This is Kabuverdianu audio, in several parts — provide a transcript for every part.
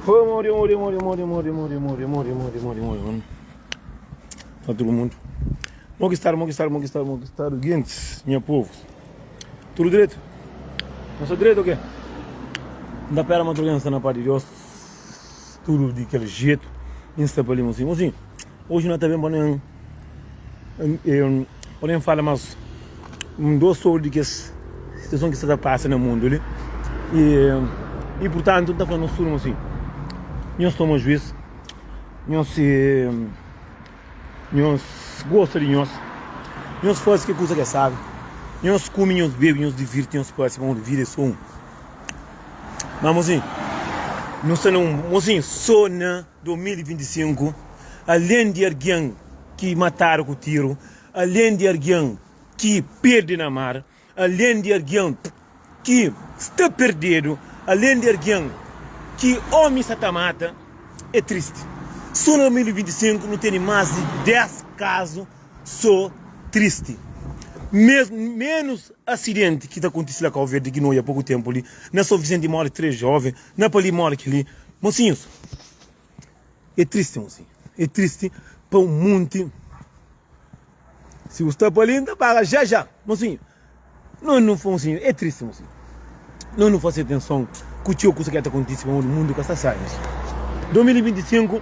Mori, mori, mori, mori, mori, mori, mori, mori, mori, mori, mori, mori. Tá todo mundo. Mo que está, mo que está, mo que está, mo que está, guintes, minha povo. Tudo direito? Não sou direito ou quê? Não dá pera, mas tudo está na paz de Deus. Tudo de aquele jeito. Insta para ali, mocinho. Mocinho, hoje não está bem para nem. Pa nem fala mas um dos sobre di kes situason ki sta ta pasa na mundu li e, e purtantu N ta fla nos tudu ma si nhos toma juiz nhos se nhos gosta di nhos nhos fase ke kusa ke sabi nhos kume nhos bebe nhos divirti nhos parse pamodi vida é so un ma mosinhu nu sta na un mosinhu so na 2025 Alén di algen ki matadu ku tiru, alén di algen ki perde na mar, alén di algen ki sta perdedu, alén di algen ki ómi sta ta mata, é tristi. Sô na 2025 nu tene más di 10 kazu sô tristi. Ménus asidenti ki ta kontise la Kau Verdi ki nu odja poku ténpu li, na São Visenti móre 3 jóven, na pa li móre kel-li. Mosinhus. É tristi mosinhu, é tristi pa un munti. Si bu sta pa li, N ta paga já já. Mosinhu, no nu fla mosinhu, é tristi mosinhu. No nu fase atenson ku txeu kusa ki ta kontise pamodi mundu ka sta sabi mosinhu. 2025,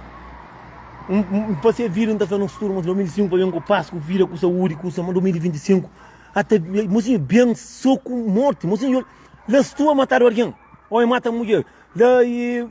N pase vida N ta fla nos tudu mosinhu, 2025 pa ben ku pas, ku vida, ku saúdi, ku sama. 2025 ata mosinhu ben so ku morti mosinhu. La stua matadu algen, omi mata mudjer, la i.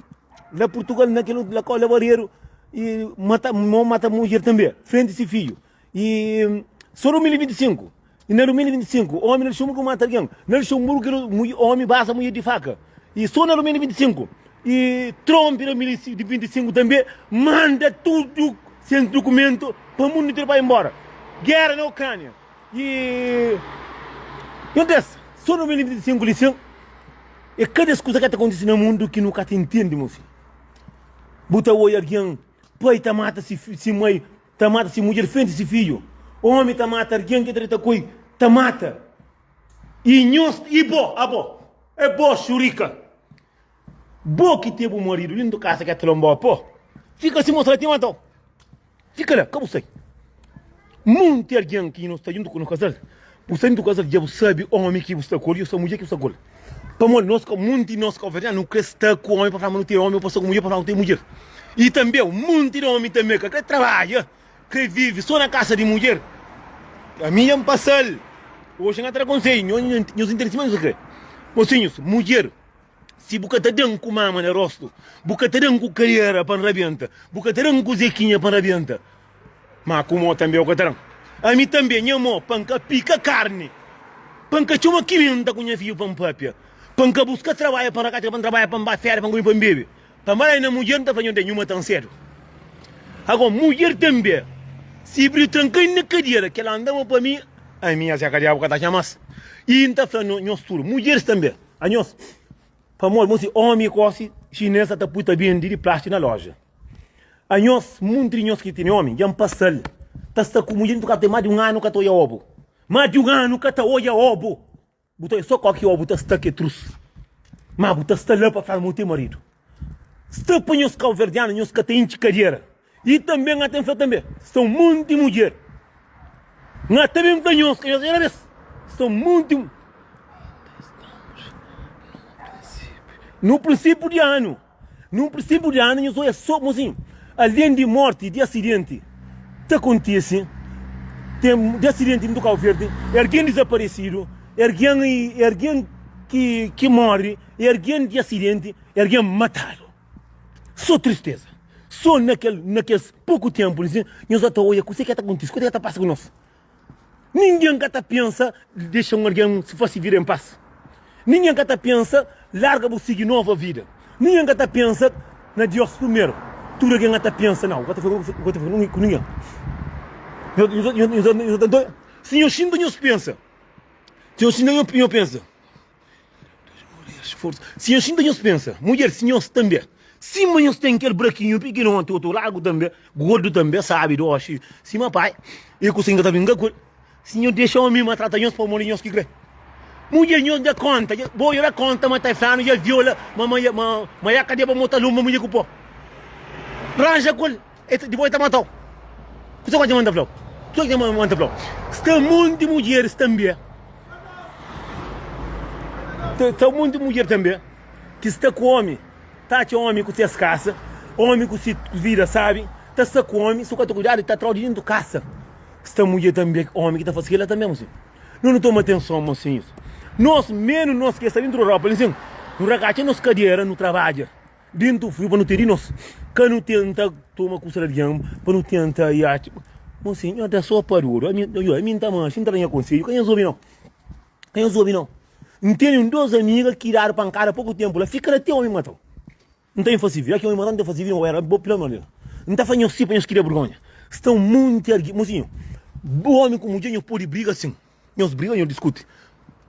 La Purtugal na kel la la Bareru e mata mo mata mudjer tanbe frenti si fidju e so 2025 e na 2025 omi na Luxemburgo mata algen na Luxemburgo kel omi baza mudjer di faka e so na 2025 e Trump na 2025 tanbe manda tudu sen dukumentu pa mundu interu pa bai embora gera na Ucrânia e nhos des so 2025 li sin. É kada es kuza ka ta kontise na mundu ki nu ka ta intende, meu filhu. Bu ta oia algen, pai ta mata si, si mai, ta mata si mudjer frenti si fidju. Omi ta mata algen ki ta ta koi, ta mata. I nhos, i bo, abo, é bo xurika. Bo ki ten bu maridu dentu kasa ki ta lonba po. Fika si mostra ti matau. Fika la, ka bu sai. Monti algen ki no sta djuntu ku no kazal, bu sta djuntu ku kazal dja bu sabi omi ki bu sta ku el i mudjer ki bu sta ku el. Pamodi nos ka, monti di nos kauverdianu nu kre sta ku omi pa fla ma nu ten omi, pa sta ku mudjer pa fla ma nu ten mudjer. I tanbe monti di omi tanbe ka kre trabadja, kre vivi so na kasa di mudjer. Ami dja N pasal, oxi N ka ta da konsedju, nhos intende sima nhos kre. Mosinhus, mudjer. Si bu ka ta da-m ku mama na rostu, bu ka ta da-m ku kadera pa N rabenta, bu ka ta da-m ku zekinha pa N rabenta, má ku mô tanbê bu ka ta da-m. Ami tanbê, nha mô, pa N ka pika karni, pa N ka txoma kimenta ku nha fidju pa N pâpia, pa N ka buska trabadju pa N rakatxa, pa N trabadja, pa N ba féria, pa N kume, pa N bebe, pa N ba la na mudjer, N ta fla, Nhordés, nhu mata-m sédu. Agó, mudjer tanbê, si briu tranka-m na kadera, kel anda mô pa mi, ami, nha Zé Kadiabu ka ta atxa más. I N ta fla nhos tudu, mudjeris tanbê. Anhos, pamodi mo si omi gosi xinês sa ta pui ta bendi di plástiku na loja. Anhos, munti di nhos ki tene omi, dja N pasa-l ta sta ku mudjer ntu ka ten más di un anu ka ta oja obu. Más di un anu ka ta oja obu! Bu ta oja so koki obu ta sta ke trus. Má bu ta sta la pa fla ma bu ten maridu. Sta pa nhos kauverdianu, nhos ka ta intxi kadera. I tanbe N ta fla tanbe, sta un monti mudjer. N ta ben fla nhos ka nhos era bes. Sta un monti No prinsipiu di anu, no prinsipiu di anu nhos oia so mosinhu, alén di morti di asidenti ta kontise, ten di asidenti di Kau Verdi, e algen dizaparesidu, e algen e algen ki ki mori, e algen di asidenti, e algen matadu. So tristeza. So na kel na kes poku tenpu li sin, nhos ta oia kuse ki ta kontise, kuse ki ta pasa ku nos. Ningen ka ta pensa dexa un algen fase vida en pas. Ningen ka ta pensa larga bu sigi nova vida. Ningen ka ta pensa na Dios primeru. Tudu algen ta pensa nau, ka ta fika ku ka ta fika ku ningen. Nhos nhos nhos ta doidu? Si nhos xinta nhos pensa, si nhos xinta nhos pensa. Si nhos xinta nhos pensa, mudjer, si nhos tanbe, sima nhos ten kel brakinhu pikinoti, otu largu tanbe, gordu tanbe, sabi doxi, sima pai, e kusa inda ta brinka ku el. Si nhos dexa omi maltrata nhos pamodi nhos ki kre. Mudjer nhos da konta, bo dja da konta ma ta flanu dja viola, ma ma ma ma ya ka deba mota luma mudjer ku po. Ranja ku el, e ta dipos e ta matau. Kusa ku ta flau? Kusa ku ta ta flau? Sta monti mudjeris tanbe, sta monti mudjer tanbe ki sta ku omi, ta atxa omi ku ses kasa, omi ku si vida sabi, ta sta ku omi, si bu ka ta kuidadu e ta trau di dentu kasa. Sta mudjer tanbe, omi ki ta fasi kila tanbe, mosinhu. Nu nu toma atenson mosinhus. Nos menu nos ki sta dentru Europa li sin, nu ragatxa nos kadera nu trabadja dentru friu pa nu ten di nos. Ka nu tenta toma kusa di algen pa nu tenta i atxa. Mosinhu, nho da so pa duru. Ami, ami nta manxi, nta da nha konsedju, ka nhos obi nau. Ka nhos obi nau. N tene un dos amiga ki dadu pankada poku tempu la, fika la te omi matau. N ta infasi vida ki omi mata, N ta fasi vida ma era bo pila manera. N ta fla nhos si pa nhos kria burgonha. Sta un monti algen, mosinhu, omi ku mudjer nhos pode briga sin, nhos briga nhos diskuti,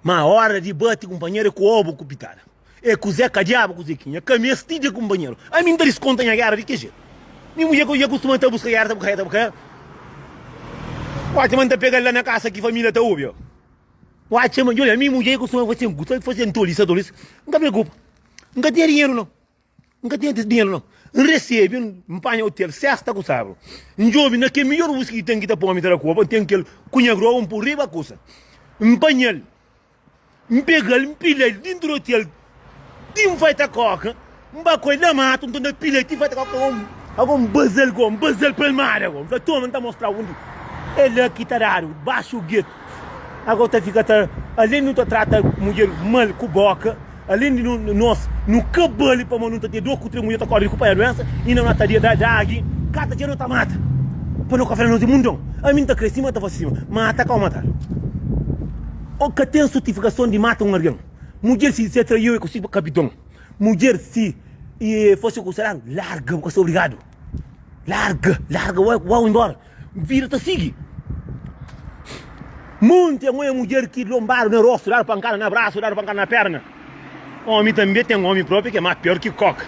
ma ora di bati kunpanheru é ku obu ku pitada, é ku zé kadiabu ku zekinha, ka mesti di kunpanheru. Ami N ta diskonta nha gera di ki jetu? Mi mudjer ku dja kustuma ta buska gera, ta buska gera, ta buska gera. Oca ma N ta pega-l la na kasa ki familia ta obi. Oca ma, djobe, mi mudjer kustuma fasi, fasi ntolisa, tolisa, N ka preokupa. N ka tinha dinheru nau, N ka tinha dinheru nau. N resebe, N panha otel sesta ku sabru. N djobe na kel midjor whisky ki ten ki ta poi mi ta da koba, N ten kel ku nha grogu, N pui riba kusa. N panha-l, N pega-l, N pila-l dintu di otel ti N fai ta koka, N ba ku el na matu, N torna pila-l ti N fai ta koka, ago N baza-l go, N baza-l pa el mara go. N fla, toma, N ta mostra-u undi é la ki ta dadu, baxu getu. Ago ta fika ta, alen di nu ta trata mudjer mal ku boka. Alén di nos nu ka bali pamodi nu ta ten 2 ku 3 mudjer ta kóre di ku panha duénsa i na mata dia da dagi ka ta dja nu ta mata pa nu ka fla nos é mundon ami N ta kre sima ta fase sima mata ka matadu o ka ten sutifikason di mata un algen mudjer si si atraiu e ku si kapiton mudjer si e fase ku seradu larga bu ka sta obrigadu larga larga wau inbora. Vida ta sigi. Monti amo é mudjer ki lombadu na rostu, dadu pankada na brasu, dadu pankada na perna. Omi tanbe ten omi propi ki é más pior ki koka.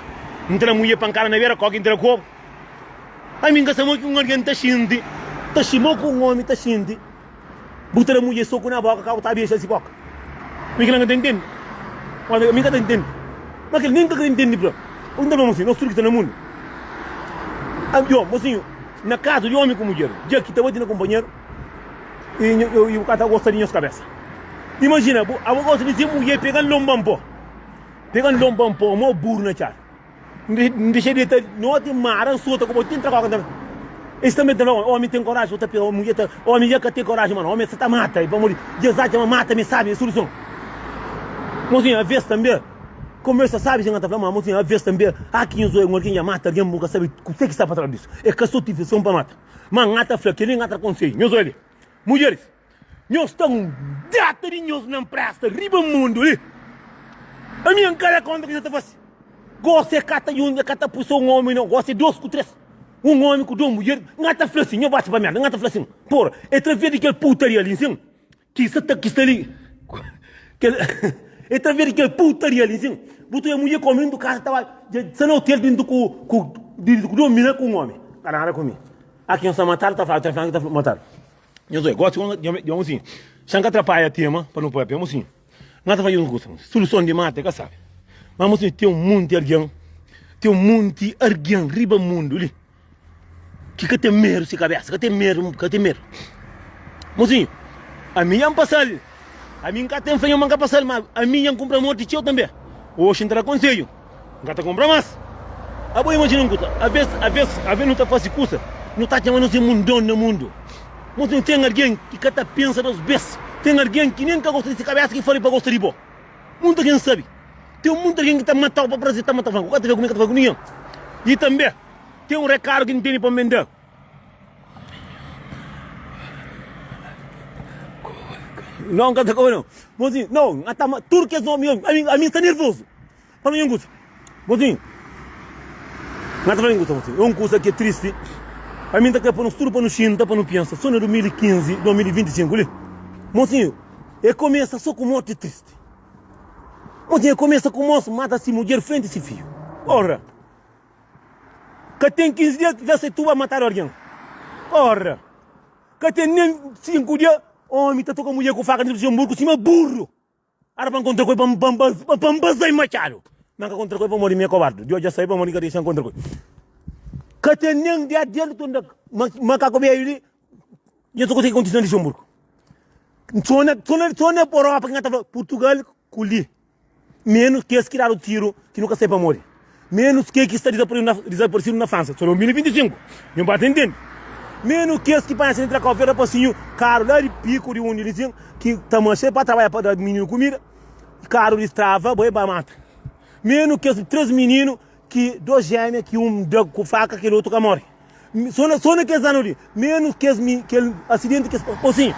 Ntra mudjer pankada na bera koka intra kobu. Ami N ka sa mo ki un algen ta xinti, ta xi mo ki un omi ta xinti. Bu ta da mudjer soku na boka, ka bu ta bexa si boka. Mi kila N ka ta intende. Mi ka ta intende. Ma kel nen ka kre intende pra. O N ta fla mosinhu, nos tudu ki sta na mundu. Yo, mosinhu, na kazu di omi ku mudjer, dja ki ta bati na kunpanheru, i bu ka ta gosta di nhos kabesa. Imajina, bu abo gosta di si mudjer pega-m lonba-m po. Pega-m lonba-m po, mo buru na txada. N dexa deta noti mara N sota ku bo ti N tra koka N ta Es tanbe ta fla omi ten koraji bo ta pega mudjer ta omi dja ka ten koraji mano omi sa ta mata e pamodi dja es atxa ma mata mi sabi e suluson Mosinhu aves tanbe konversa sabi si N ka ta fla ma mosinhu aves tanbe a ki nhos oi un algen dja mata algen bu ka sabi kuse ki sta pa tras disu e ka sotifison pa mata ma N ata fla keli N ata konsedju nhos oi li mudjeris Nhos sta un data di nhos na npresta riba mundu li. Ami N ka da konta ki nhos ta fasi. Gosi e ka ta junta, e ka ta pui so un omi no, gosi e dos ku tres. Un omi ku dos mudjer. N ka ta fla sin, nho baxa pa merda, N ka ta fla sin. Pora, e traves di kel putaria li sin, ki sta ta, ki sta li, kel, e traves di kel putaria li sin, bu ta oja mudjer ku omi dintu kasa ta bai, dja sta na otel dintu ku, ku, dintu ku dos mina ku un omi. Ka nada ku mi. Aki nhos ta matadu, ta fla, ta fla, ta matadu. Nhos oi, gosi dja un sin. Xa N ka trapaia tema pa nu papia, mosinhu. N ka ta fla un kusa, suluson di mata é ka sabi. Ma mosinhu, ten un monti algen, ten un monti algen riba mundu li ki ka ten medu si kabesa, ka ten medu, ka ten medu. Mosinhu, ami dja N pasa-l, ami N ka ten fla nho ma N ka pasa-l, ma ami dja N kunpra morti txeu tanbe. Oxi N ta da konsedju. N ka ta kunpra mas. Abo imajina un kusa, aves, aves, aves nu ta fasi kusa, nu ta atxa ma nos é mundon na mundu. Mos nu ten algen ki ka ta pensa dos bes, ten algen ki nen ka gosta di si kabesa ki fali pa gosta di bo. Munta algen sabi, ten munta algen ki ta matau pa prazer, ta matau, fla, ku ka ta fika ku mi, ka ta fika ku ningen. I tanbe ten un rekadu ki N tene pa N da. Não, ka ta koba não. Mozinho, não, ata ma tudo kes omi, ami, ami sta nervoso. Fala nha kusa. Mozinho, N ta fala nha kusa, mozinho. É un kusa ki é tristi. Ami N ta kre pa nos tudu pa nu xinta, pa nu pensa so na 2015, 2025 li. Mozinho, e kumesa so ku morti tristi. Mozinho, e kumesa ku mos mata si mudjer frenti si fiju. Ora! Ka ten 15 dia dja se tuba matadu algen. Ora! Ka ten nen 5 dia, omi ta toka mudjer ku faka na Luxemburgu sima burru. Ara pa N kontra ku el pa N baza-l matxadu. Ma N ka kontra ku el pamodi mi é kobardu. Dios dja sabe pamodi N ka dexa N kontra ku el. Ka ten nen dia di el ta makaku bedju li. Nhos ta konsigi kontise na Luxemburgo. So na, so na, so na Europa ki N ka ta fla Purtugal ku li. Menus kes ki dadu tiru ki nu ka sai pamodi. Menus ke ki sta dizaparesidu na Fransa. So 2025. Nhu ba ta intende. Menus kes ki panha asidenti na Kau Verdi rapasinhu karu la di piku di undi li sin ki ta maxe pa trabadja pa da mininu kumida. Karu di strava bai ba mata. Menus kes 3 mininu ki 2 jémia ki un da ku faka kel otu ka more. So na, so na kes anu li, menus kes mi, kel asidenti kes, mosinhu,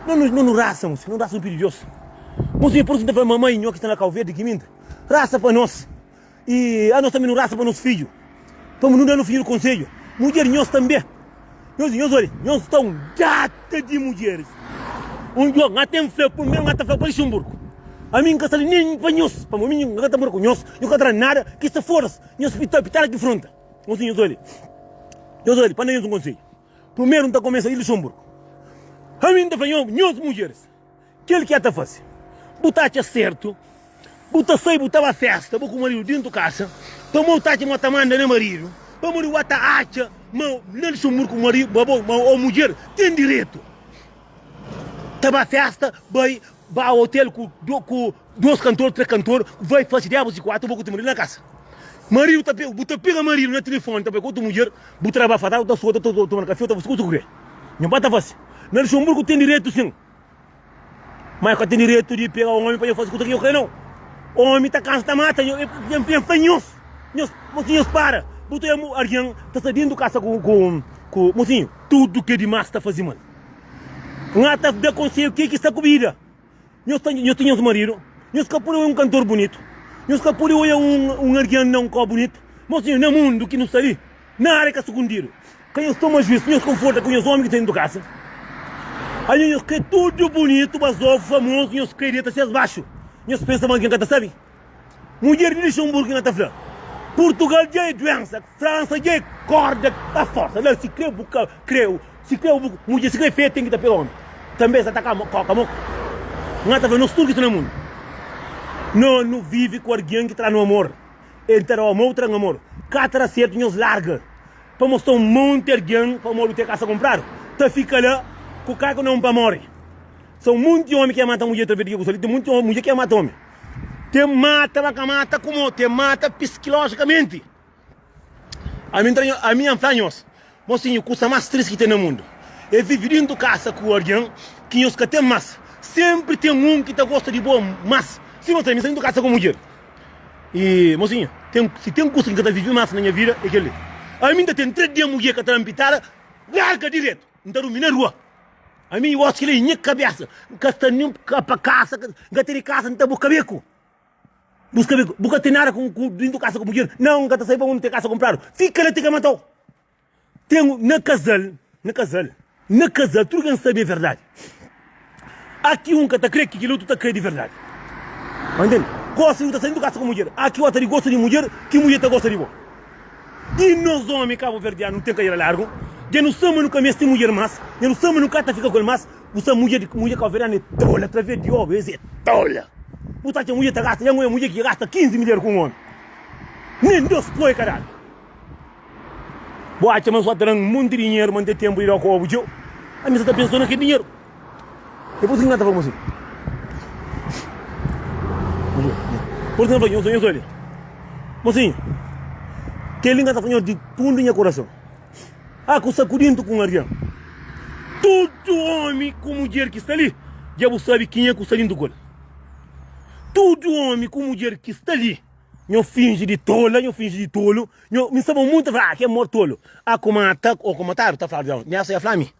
no nu, no nu rasa, mosinhu, no rasa nu pidi Deus. Mosinhu, por isu N ta fla mamai, nho ki sta na Kau Verdi ki minta, rasa pa nos, i anos tanbe nu rasa pa nos fidju, pa nu da no fidju konsedju. Mudjer, nhos tanbe, nhos, nhos oi, nhos sta un data di mudjeris. Un djo, N ten fla primeru, N ta fla pa Luxemburgo, ami N ka sta li nen pa nhos, pamodi mi N ka ta mora ku nhos, nhos ka ta da nada, ki sta fodas, nhos pita, pitara ki fronta. Nhos nhos oli. Nhos oli, pa N da nhos un konsedju. Primeru N ta kumesa di Luxemburgo. Ami N ta fla nhos, nhos mudjeris, kel ki a ta fase, bu ta atxa sertu, bu ta sai bu ta ba festa, bo ku maridu dentu kasa, pamodi bu ta atxa ma ta manda na maridu, pamodi bu ta atxa ma na Luxemburgo maridu, ma bo, ma o mudjer ten direitu ta ba festa, bai ba hotel ku ku 2 kantor, 3 kantor, vai fase diabus i 4, bo ku te maridu na kasa. Maridu ta pega, bu ta pega maridu na tilifoni ta bai ku otu mudjer, bu ta ba fata, bu ta sota, ta toma kafe, ta fasi kusa ku kre. Nho ba ta fasi. Na Luxemburgo ten direitu sin, ma e ka ten direitu di pega omi pa nho fasi kusa ki nho kre nau. Omi ta kansa ta mata nho, e fla nhos, nhos, mosinhu nhos para, bu ta oia algin ta sta dentu kasa ku ku ku mosinhu, tudu ke dimas ta fasi mal. Nha ta da konselhu ke ki sta ku bida. Nhos ta nhos ten nhos maridu, nhos ka pode oia un kantor bunitu, nhos ka pode oia un un algen na un kau bunitu. Má sinhor, na mundu ki nu sta li, nada ka sukundidu. Ka nhos toma juis, nhos konforta ku nhos omi ki sta dentu kasa. Anho nhos kre tudu bunitu, bazofu, famozu, nhos kre deta ses baxu. Nhos pensa ma algen ka ta sabe? Mudjer di Luxemburgo na ta fla, Purtugal dja é duensa, Fransa dja é korda pa forsa la, si kre bu ka kre, si kre bu mudjer, si kre feia ten ki ta pega omi, tanbe sa ta ka koka mo. Nha ta fla, nos tudu ki sta na mundu, no nu vivi ku argen ki tra-nu amor, el ta da-u amor, bu ta da-m amor, ka ta da sertu nhos larga, pa mostra un monti argen pamodi bu ten kasa kunpradu, ta fika la ku ka ku non pa more. Sa un monti omi ki mata mudjer através di ke kusa li, ten monti mudjer ki mata omi. Te mata ma ka mata kumo te mata piskilojikamenti. Ami ntra ami N fla nhos, mosinhu kusa mas tristi ki ten na mundu é vivi dintu kasa ku algen ki nhos ka ten mas. Senpri ten un ki ta gosta di bo mas. Sima fla mi sta dintu kasa ku mudjer i mosinhu ten si ten kusa ki N ka ta vivi mas na nha vida é kel li. Ami N ta ten 3 dia mudjer ka ta da-m pitada larga diretu N ta durmi na rua. Ami gosi kila i nha kabesa N ka sta nin pa kasa N ka tene kasa N ta buska beku Buska beku Bu ka ten nada ku ku dintu kasa ku mudjer Nau N ka ta sai pa undi ten kasa kunpradu Fika la ti ka matau Ten na kazal na kazal na kazal tudu ken sabe é verdadi Aki un ka ta kre ki kel otu ta kre di verdadi Ba ntende Gosi bu ta sai dintu kasa ku mudjer Aki otu ta di gosta di mudjer ki mudjer ta gosta di bo. I nos omi kabuverdianu nu ten kadera largu, dja nu sa ma nu ka meste mudjer mas, dja nu sa ma nu ka ta fika ku el mas, bu sa mudjer di mudjer kabuverdianu é tola, através di obi es é tola. Bu ta atxa mudjer ta gasta, dja N oia mudjer ki gasta 15 milher ku un omi, nen dos po e ka dadu. Bu atxa ma so ta dan un monti dinheru ma N ten tenpu di da ku obu txeu, ami sa ta pensa so na kel dinheru. Dipôs ki N ta fla kuma si. Por isso N fla nhos, nhos olha. Mosinhu, kel-li N ka ta fla nhos di fundu di nha kurason. Ah, ku sakudintu ku un algen. Tudu omi ku mudjer ki sta li, dja bu sabe kenha ku sta dintu ku el. Tudu omi ku mudjer ki sta li, nho finji di tola, nho finji di tolu, nho, mi sta mutu ta fla, ah, ke mor tolu. Ah, ku mata ô ku matadu, ta fladu, nessa ya fla mi.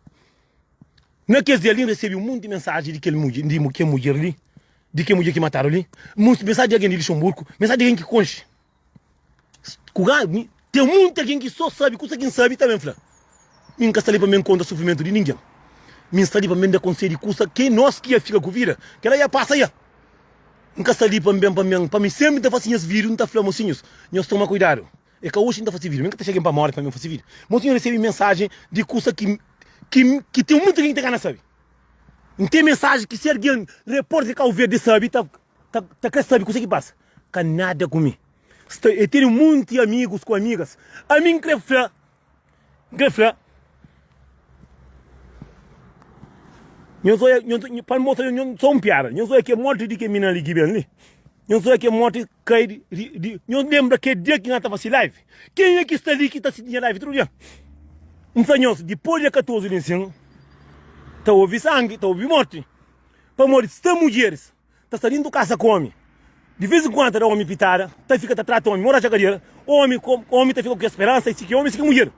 Na kes dia li, N resebe un monti mensaji di kel mudjer, di kel mudjer li, di kel mudjer ki matadu li, monti mensaji di algen di Luxemburgu, mensaji di algen ki konxe. Ku ga, mi, ten monti algen ki so sabe kusa ki N sabe ta ben fla. Mi N ka sta li pa mi N konta sufrimentu di ningen. Mi N sta li pa mi N da konsedju di kusa ki nos ki ya fika ku vida, kila ya pasa ya. N ka sta li pa N ben pa mi N, pa mi senpri N ta fasi nhas vídiu, N ta fla mosinhus, nhos toma kuidadu. É ka oxi N ta fase vídiu, mi N ka ta xega-m pa móre pa mi N fase vídiu. Mosinhu resebe mensajen di kusa ki ki ki ten muita algen ki ta gana sabe. N ten mensaji ki si algen repórter di Kau Verdi sabe ta ta kre sabe kuse ki pasa. Ka nada ku mi. Sta e tene munti amigus ku amigas. Ami N kre fla, N kre fla, nhos oia, nhos, pa N mostra nhos so un piada. Nhos oia ke morti di ke mina li ki ben li. Nhos oia ke morti kai di, di, di, nhos lenbra ke dia ki N ta fasi live? Kenha ki sta li ki ta sisti nha live tudu dia? N fla nhos, dipôs dia 14 li nsin, ta obi sangi, ta obi morti. Pamodi sta mudjeris ta sta dintu kasa ku omi, di vez en kuandu ta da omi pitada, ta fika ta trata omi moraxa kadera, omi omi ta fika ku kes speransa, si ki omi si ki mudjer.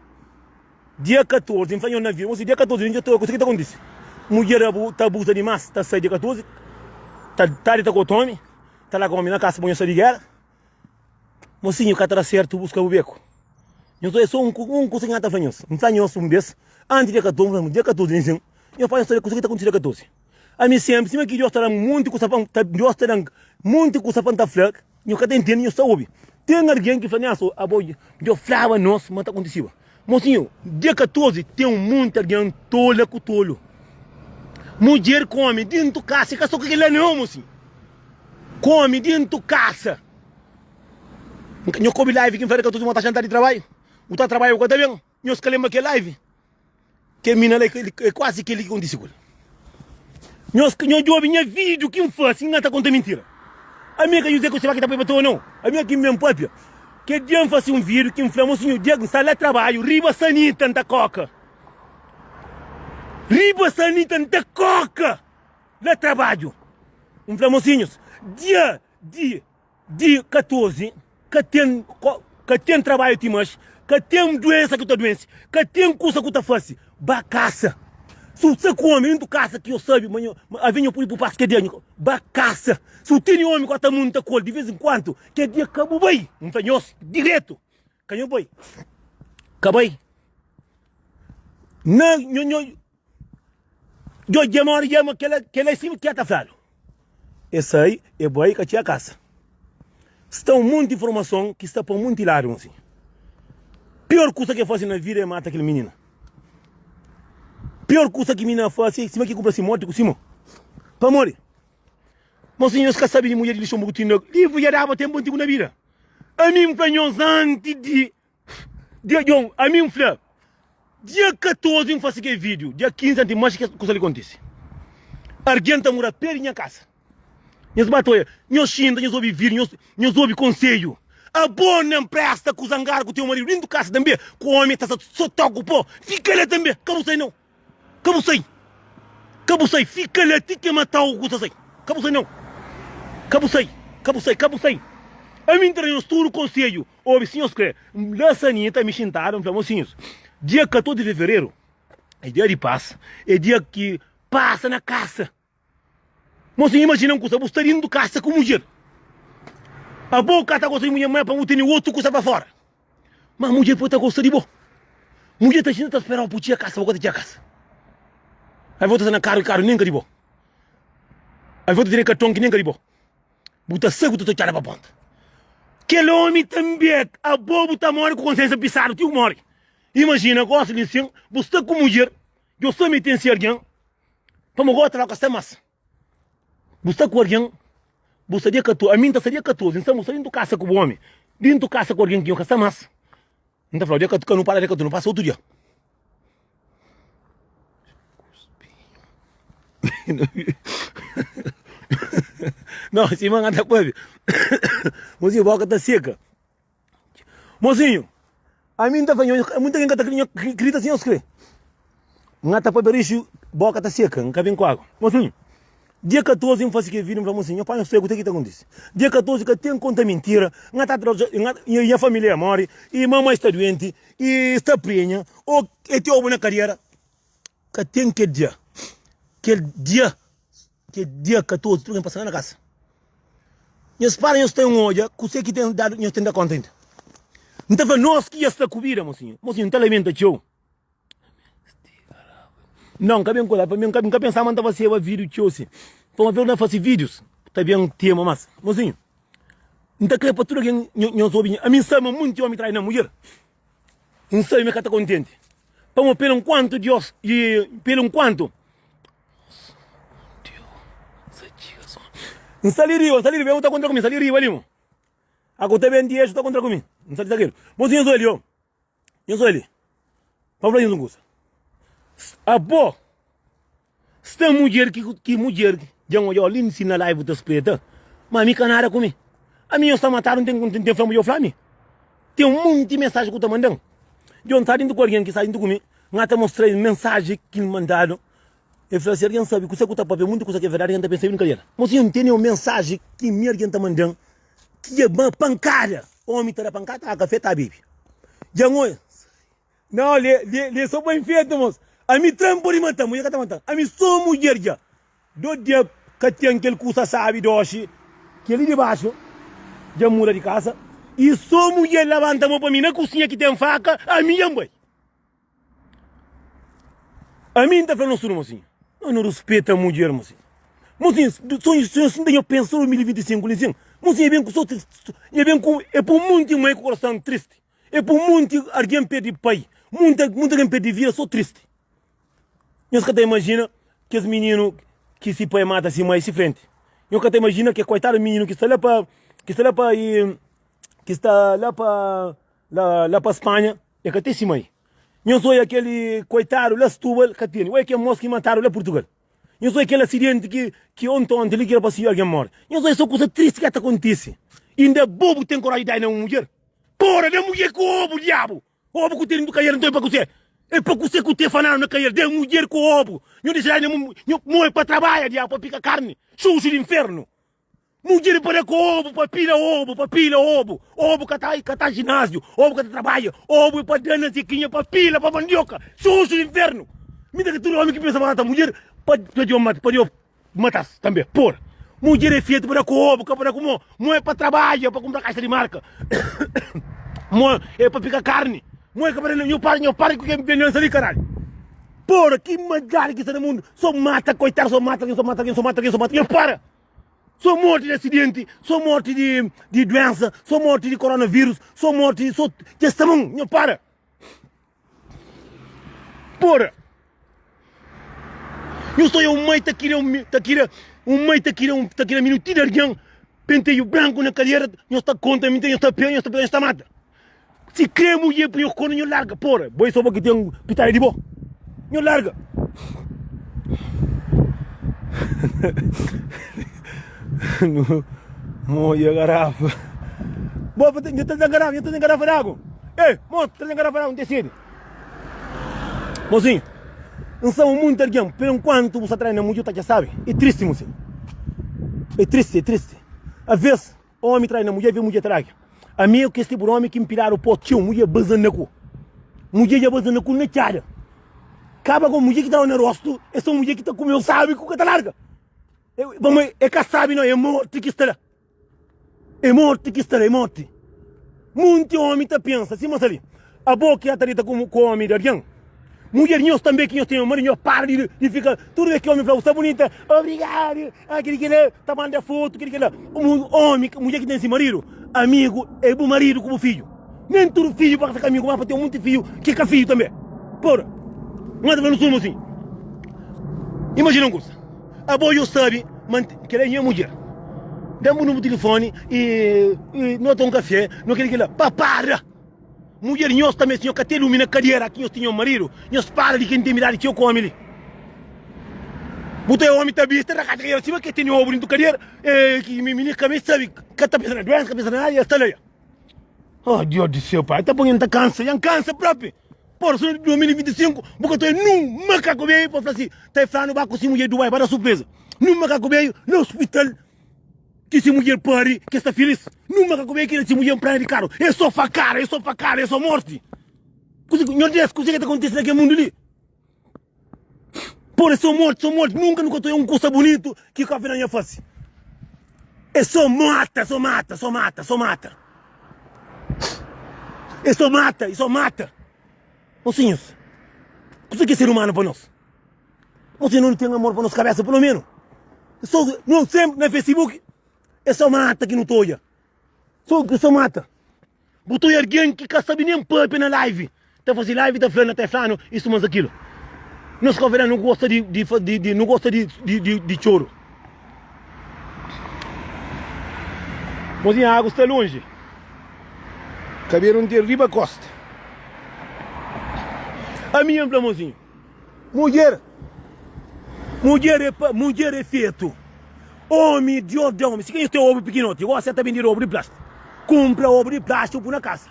Dia 14, N fla nhos na vida, mosi dia 14 li dja ta oia kusa ki ta kontise. Mudjer ta abuza dimas, ta sai dia 14, ta tardi ta ku otu omi, ta larga omi na kasa pa nhos sai di gera. Mosinhu ka ta da sertu buska bu beku. Nhos oia so un un kusa ki N ta fla nhos. N fla nhos un bes, antis dia 14, N fla dia 14 li sin, nhos pa nhos sabe kusa ki ta kontise dia 14. Ami senpri, sima ki Deus ta da-m monti kusa pa N ta, Deus ta da-m monti kusa pa N ta fla, nhos ka ta intende, nhos ta obi. Ten algen ki fla, Nelson, abo dja flaba nos ma ta kontisiba. Mosinhu, dia 14 ten un monti algen tola ku tolu. Mudjer ku omi dintu kasa, i ka so kel-la nau, mosinhu. Ku omi dintu kasa. Nho ka obi live ki N fla dia 14 ma ta xanta di trabadju? Bu ta trabadja bu ka ta ben? Nhos ka lenbra kel live? Kel mina la é kuazi kel-li ki kontise ku el. Nhos nho djobe nha vídiu ki N fase, N ka ta konta mintira. Ami é ka Juzé ku Seba ki ta poi pa toa, nau. Ami é ki N ben pâpia. Kel dia N fase un vídiu ki N fla, Mosinhu, dia ki N sta la trabadju, riba Sanita N ta koka. Riba Sanita N ta koka la trabadju. N fla, Mosinhus, dia di. Di 14 ka ten ka ten trabadju ti mas ka ten duensa ki ta duense ka ten kusa ku ta fase ba kasa si u sta ku omi dentu kasa ki yo sabi ma nho avi nho pudi bu pasa ke dia nho ba kasa si u tene omi ku ta munta ku el di vez en kuantu ke dia ka bu bai N fla nhos diretu ka nho bai ka bai na nho nho Djo dja mori dja ma kela kela é sima ki ta fladu. E sai e bai ka txia kasa. Sta un monti informason ki sta pa un monti ladu mosinhu. Pior kusa ki e fasi na vida é mata kel minina. Pior kusa ki minina fasi é sima ki kunpra si morti ku si mo. Pamodi? Mosinhu nhos ka sabi di mudjer di Luxemburgo tinda livru dja daba tenpu antigu na vida. Ami N fla nhos anti di Dia Djon, ami N fla, dia 14 N fase kel vídiu, dia 15 anti manxi kes kusa li kontise. Argen ta mura pé di nha kasa. Nhos ba ta oia, nhos xinta, nhos obi vídiu, nhos, nhos obi konsedju. Abo nen presta ku zangadu ku teu maridu dintu kasa tanbe, ku omi ta sta so toku po, fika la tanbe, ka bu sai nau. Ka bu sai Ka bu sai Fika la ti ke matau ku ta sai Ka bu sai nau Ka bu sai Ka bu sai Ka bu sai Ami N ta da nhos tudu konsedju Obi si nhos kre La Sanita mi xintadu N fla mosinhus Dia 14 di fevereru É dia di pas É dia ki pasa na kasa Mosinhu imajina un kusa Bu sta dintu kasa ku mudjer Abo ka ta gosta di mudjer Ma pa bu tene otu kusa pa fora Ma mudjer pode ta gosta di bo. Mudjer ta xinta ta sperau pa bu txiga kasa, bo ka ta txiga kasa. Ai bo ta sta na karu i karu nen ka di bo. Ai bo ta tene karton ki nen ka di bo. Bu ta sai bu ta txada pa ponta. Kel omi tanbe abo bu ta mori ku konsiensia pisadu ti bu mori. Imajina gosi li nsin bu sta ku mudjer, djo sta mete nsi algen pamo gosi ta ka sta mas. Bu sta ku algen, bu sta dia 14, ami N ta sta dia 14, N sta bu sta dintu kasa ku bu omi, dintu kasa ku algen ki nho ka sta mas. N ta flau dia 14, ka nu para dia 14, nu pasa otu dia. Não, sima N ta pâpia, mozinhu boka ta seka. Mozinhu, ami N ta fla nho, muita gen ka ta kre, kridita si nhos kre. N ta papia rixu, boka ta seka, N ka ben ku agu. Mozinhu, dia 14 N fase kel video, N fla mozinhu, nho panha segu, kuzê ki ta kontise? Dia 14 ka ten konta mintira, N ta tra, nha familia mori, i mamai sta duenti, i sta prenha, o e te obu na kadera. Ka ten kel dia, kel dia. Kel dia 14 tudu algen pasa la na kasa. Nhos para nhos ten odja kuse ki ten dadu nhos ten da konta inda. N ta fla nos ki dja sta ku bida mosinhu. Mosinhu N ta lamenta txeu. Não, N ka ben kola pa mi N ka pensa ma N ta faseba vídiu txeu si. Pa ma N fase vídius ta ben tema mas. Mosinhu N ta kre pa tudu algen nhos obi ami N sabe ma munti omi trai na mudjer. N sabe ma e ka ta kontenti. Pamo pelu nkuantu Dios i pelu nkuantu. N sta li riba, N sta li riba, bu ta kontra ku mi, N sta li riba li mo. Aku ta ben di eixu ta kontra ku mi, N sta li sakedu. Mosinhu, nhos oi li, ô. Nhos oi li. Pa N fla nhos un kusa. Abo sta mudjer ki ki mudjer dja N odja-u li si na live bu ta spreta, ma mi ka nada ku mi. Ami nhos ta matadu, N ten N ten fla mudjer, fla mi. Ten un monti mensaji ku ta manda-m. Dja N sta dintu ku algen ki sta dintu ku mi, N ata mostra-l mensaji ki N mandadu. El fla, Si algen sabe kuse ku ta papia, munti kusa ki é verdadi, algen ta pensa, é brinkadera. Mosinhu, N tene un mensaji ki mi algen ta manda-m, ki é ma pankada. Omi ta da pankada, ta kafe, ta bebe. Dja N oja. Nau, li, li, li é so pa infeta, mos. Ami tra-m pode mata-m, mudjer ka ta mata-m. Ami so mudjer dja. Do dia ka ten kel kusa sabi doxi, kel li di baxu dja muda di kasa. I so mudjer labanta mo pa mi na kusinha ki ten faka, ami dja N bai. Ami N ta fla nos tudu, mosinhu, no nu ruspeta mudjer, mosinhu. Mosinhu, sonhu, sonhu sin ta nho pensa 2025 li sin. Mosinhu, e ben ku so, e ben ku, e pa un monti mai ku korason tristi. E pa un monti argen perdi pai, munta, munta algen perdi vida, so tristi. Nhos ka ta imajina kes mininu ki si pai mata si mai si frenti. Nhos ka ta imajina ke koitadu mininu ki sta la pa, ki sta la pa, ki sta la pa, la, la pa Spanha. E ka ten si mai. Nhos oia kel koitadu la Stubal ka tene. Oia kel mos ki matadu la Purtugal. Nhos oia kel asidenti ki ki onti onti li ki era pa si algen more. Nhos oia so kusa tristi ki ta kontisi. Inda bo bu ten koraji di dai na un mudjer? Pora da mudjer ku obu diabu! Obu ku tene ntu kaiera nton e pa kuse? E pa kuse ku te fanadu na kaiera? Da mudjer ku obu! Nho dexa dai na nho moe pa trabalha diabu pa pika karni. Xuxu di infernu! Mudjer pa da ku obu, pa pila obu, pa pila obu. Obu ka ta ka ta jinásiu, obu ka ta trabadja, obu é pa da na sekinha, pa pila, pa mandioka. Xuxu di infernu! Mi ta ki tudu omi ki pensa mata mudjer, pa pa Deus mata, pa Deus matas tanbe. Por! Mudjer é fetu pa da ku obu, ka pa da ku mo. Mo é pa trabadja, pa kunpra kaxa di marka. Mo é pa pika karni. Mo é ka pa da na. Nhu para, nhu para ku kel vengansa li, karalhu! Pora, ki maldadi ki sta na mundu! So mata koitadu, so mata algen, so mata algen, so mata algen, so mata algen. Para! So morti di asidenti, so morti di di duensa, so morti di koronavírus, so morti di so dja sta bon, nho para. Pora. Nho sta oia un mai ta kria un ta kria un mai ta kria un ta kria mininu ti di algen penteju branku na kadera, nho sta konta mi nho sta pega nho sta pega nho sta mata. Si kre mudjer pa nho kona nho larga pora bo e so bo ki ten pitada di bo nho larga Moia garafa bo pa nho ta garafa nho ta ten garafa di agu ei mo ta ten garafa di agu nte sedi mosinhu N sta munti algen per enkuantu bu sta trai na mudjer ta txa sabi e tristi mosinhu e tristi e tristi aves Omi trai na mudjer, ve mudjer tragi. Ami é kes tipu di omi ki npiladu po txeu, mudjer baza-m na ku. Mudjer dja baza-m na ku na txada. Kaba ku mudjer ki ta da na rostu, é so mudjer ki ta kume-u sabi ku ka ta larga. Pamodi é ka sabi no, é morti ki sta la. É morti ki sta la, é morti. Munti omi ta pensa sima sta li. Abo ki ta dita ku omi di algen, mudjer nhos tanbe ki nhos ten maridu nhos para di di fika tudu bes ki omi fla bu sta bunita, obrigadu, ah kili kila, ta manda fotu kili kila. Omi, mudjer ki ten si maridu, amigu é bu maridu ku bu fidju. Nen tudu fidju pa fika amigu, ma pa ten munti fidju ki ka fidju tanbe. Pora, N ta fla nu suma sin. Imajina un kusa, abo yo sabi ma kila é nha mudjer, da-m bu numeru di tilifoni i no ta un kafe, no kili kila, pa para! Mudjer nhos tanbe si nhos ka ten lumi na kadera ki nhos tinha un maridu, nhos para di kel intimidadi txeu ku omi li. Bu ta omi ta bista ta rakata kadera sima ke tene obu dintu kadera, e ki minina ka me sabi, ka ta pensa na duensa, ka pensa na nada, el sta la ya. Oh Dios di seu pai, ta pon N ta kansa, ya N kansa propi. Por so 2025 bu ka ta oja nun makaku beju pa fla si, ta e flanu ba ku si mudjer Dubai pa da surpresa. Nun makaku beju na hospital. Ki si mudjer pari ki sta filis. Numa ka kume kila si mudjer nprana di karu. É so fakada, é so fakada, é so morti. Kuze ki, Nhor Deus, kuze ki ta kontise na kel mundu li? Pora, é so morti, so morti. Nunka nu ka ta oja un kusa bunitu ki ka fina nha fasi. É so mata, so mata, so mata, so mata. É so mata, é so mata. Mosinhus, kuze ki é ser umanu pa nos? Você não tem amor pa nos cabeça pelo menos. Só, não, sempre na Facebook é só mata que não ta odja. Só, só mata. Bu ta odja alguém que ka sabe nem papia na live. Ta faze live ta fla na ta flanu isso mas aquilo. Nos cabo verdiano não gosta de, de, de, de não gosta de, de, de, de choro. Mozinha agu sta lonji. Kabelu nteru riba kosta. Ami N fla mozinhu, mudjer, mudjer é pa, mudjer é fetu. Omi, Dios da omi. Si ka nhos ten obu pikinoti, gosi sa ta bendidu obu di plástiku. Kunpra obu di plástiku pui na kasa.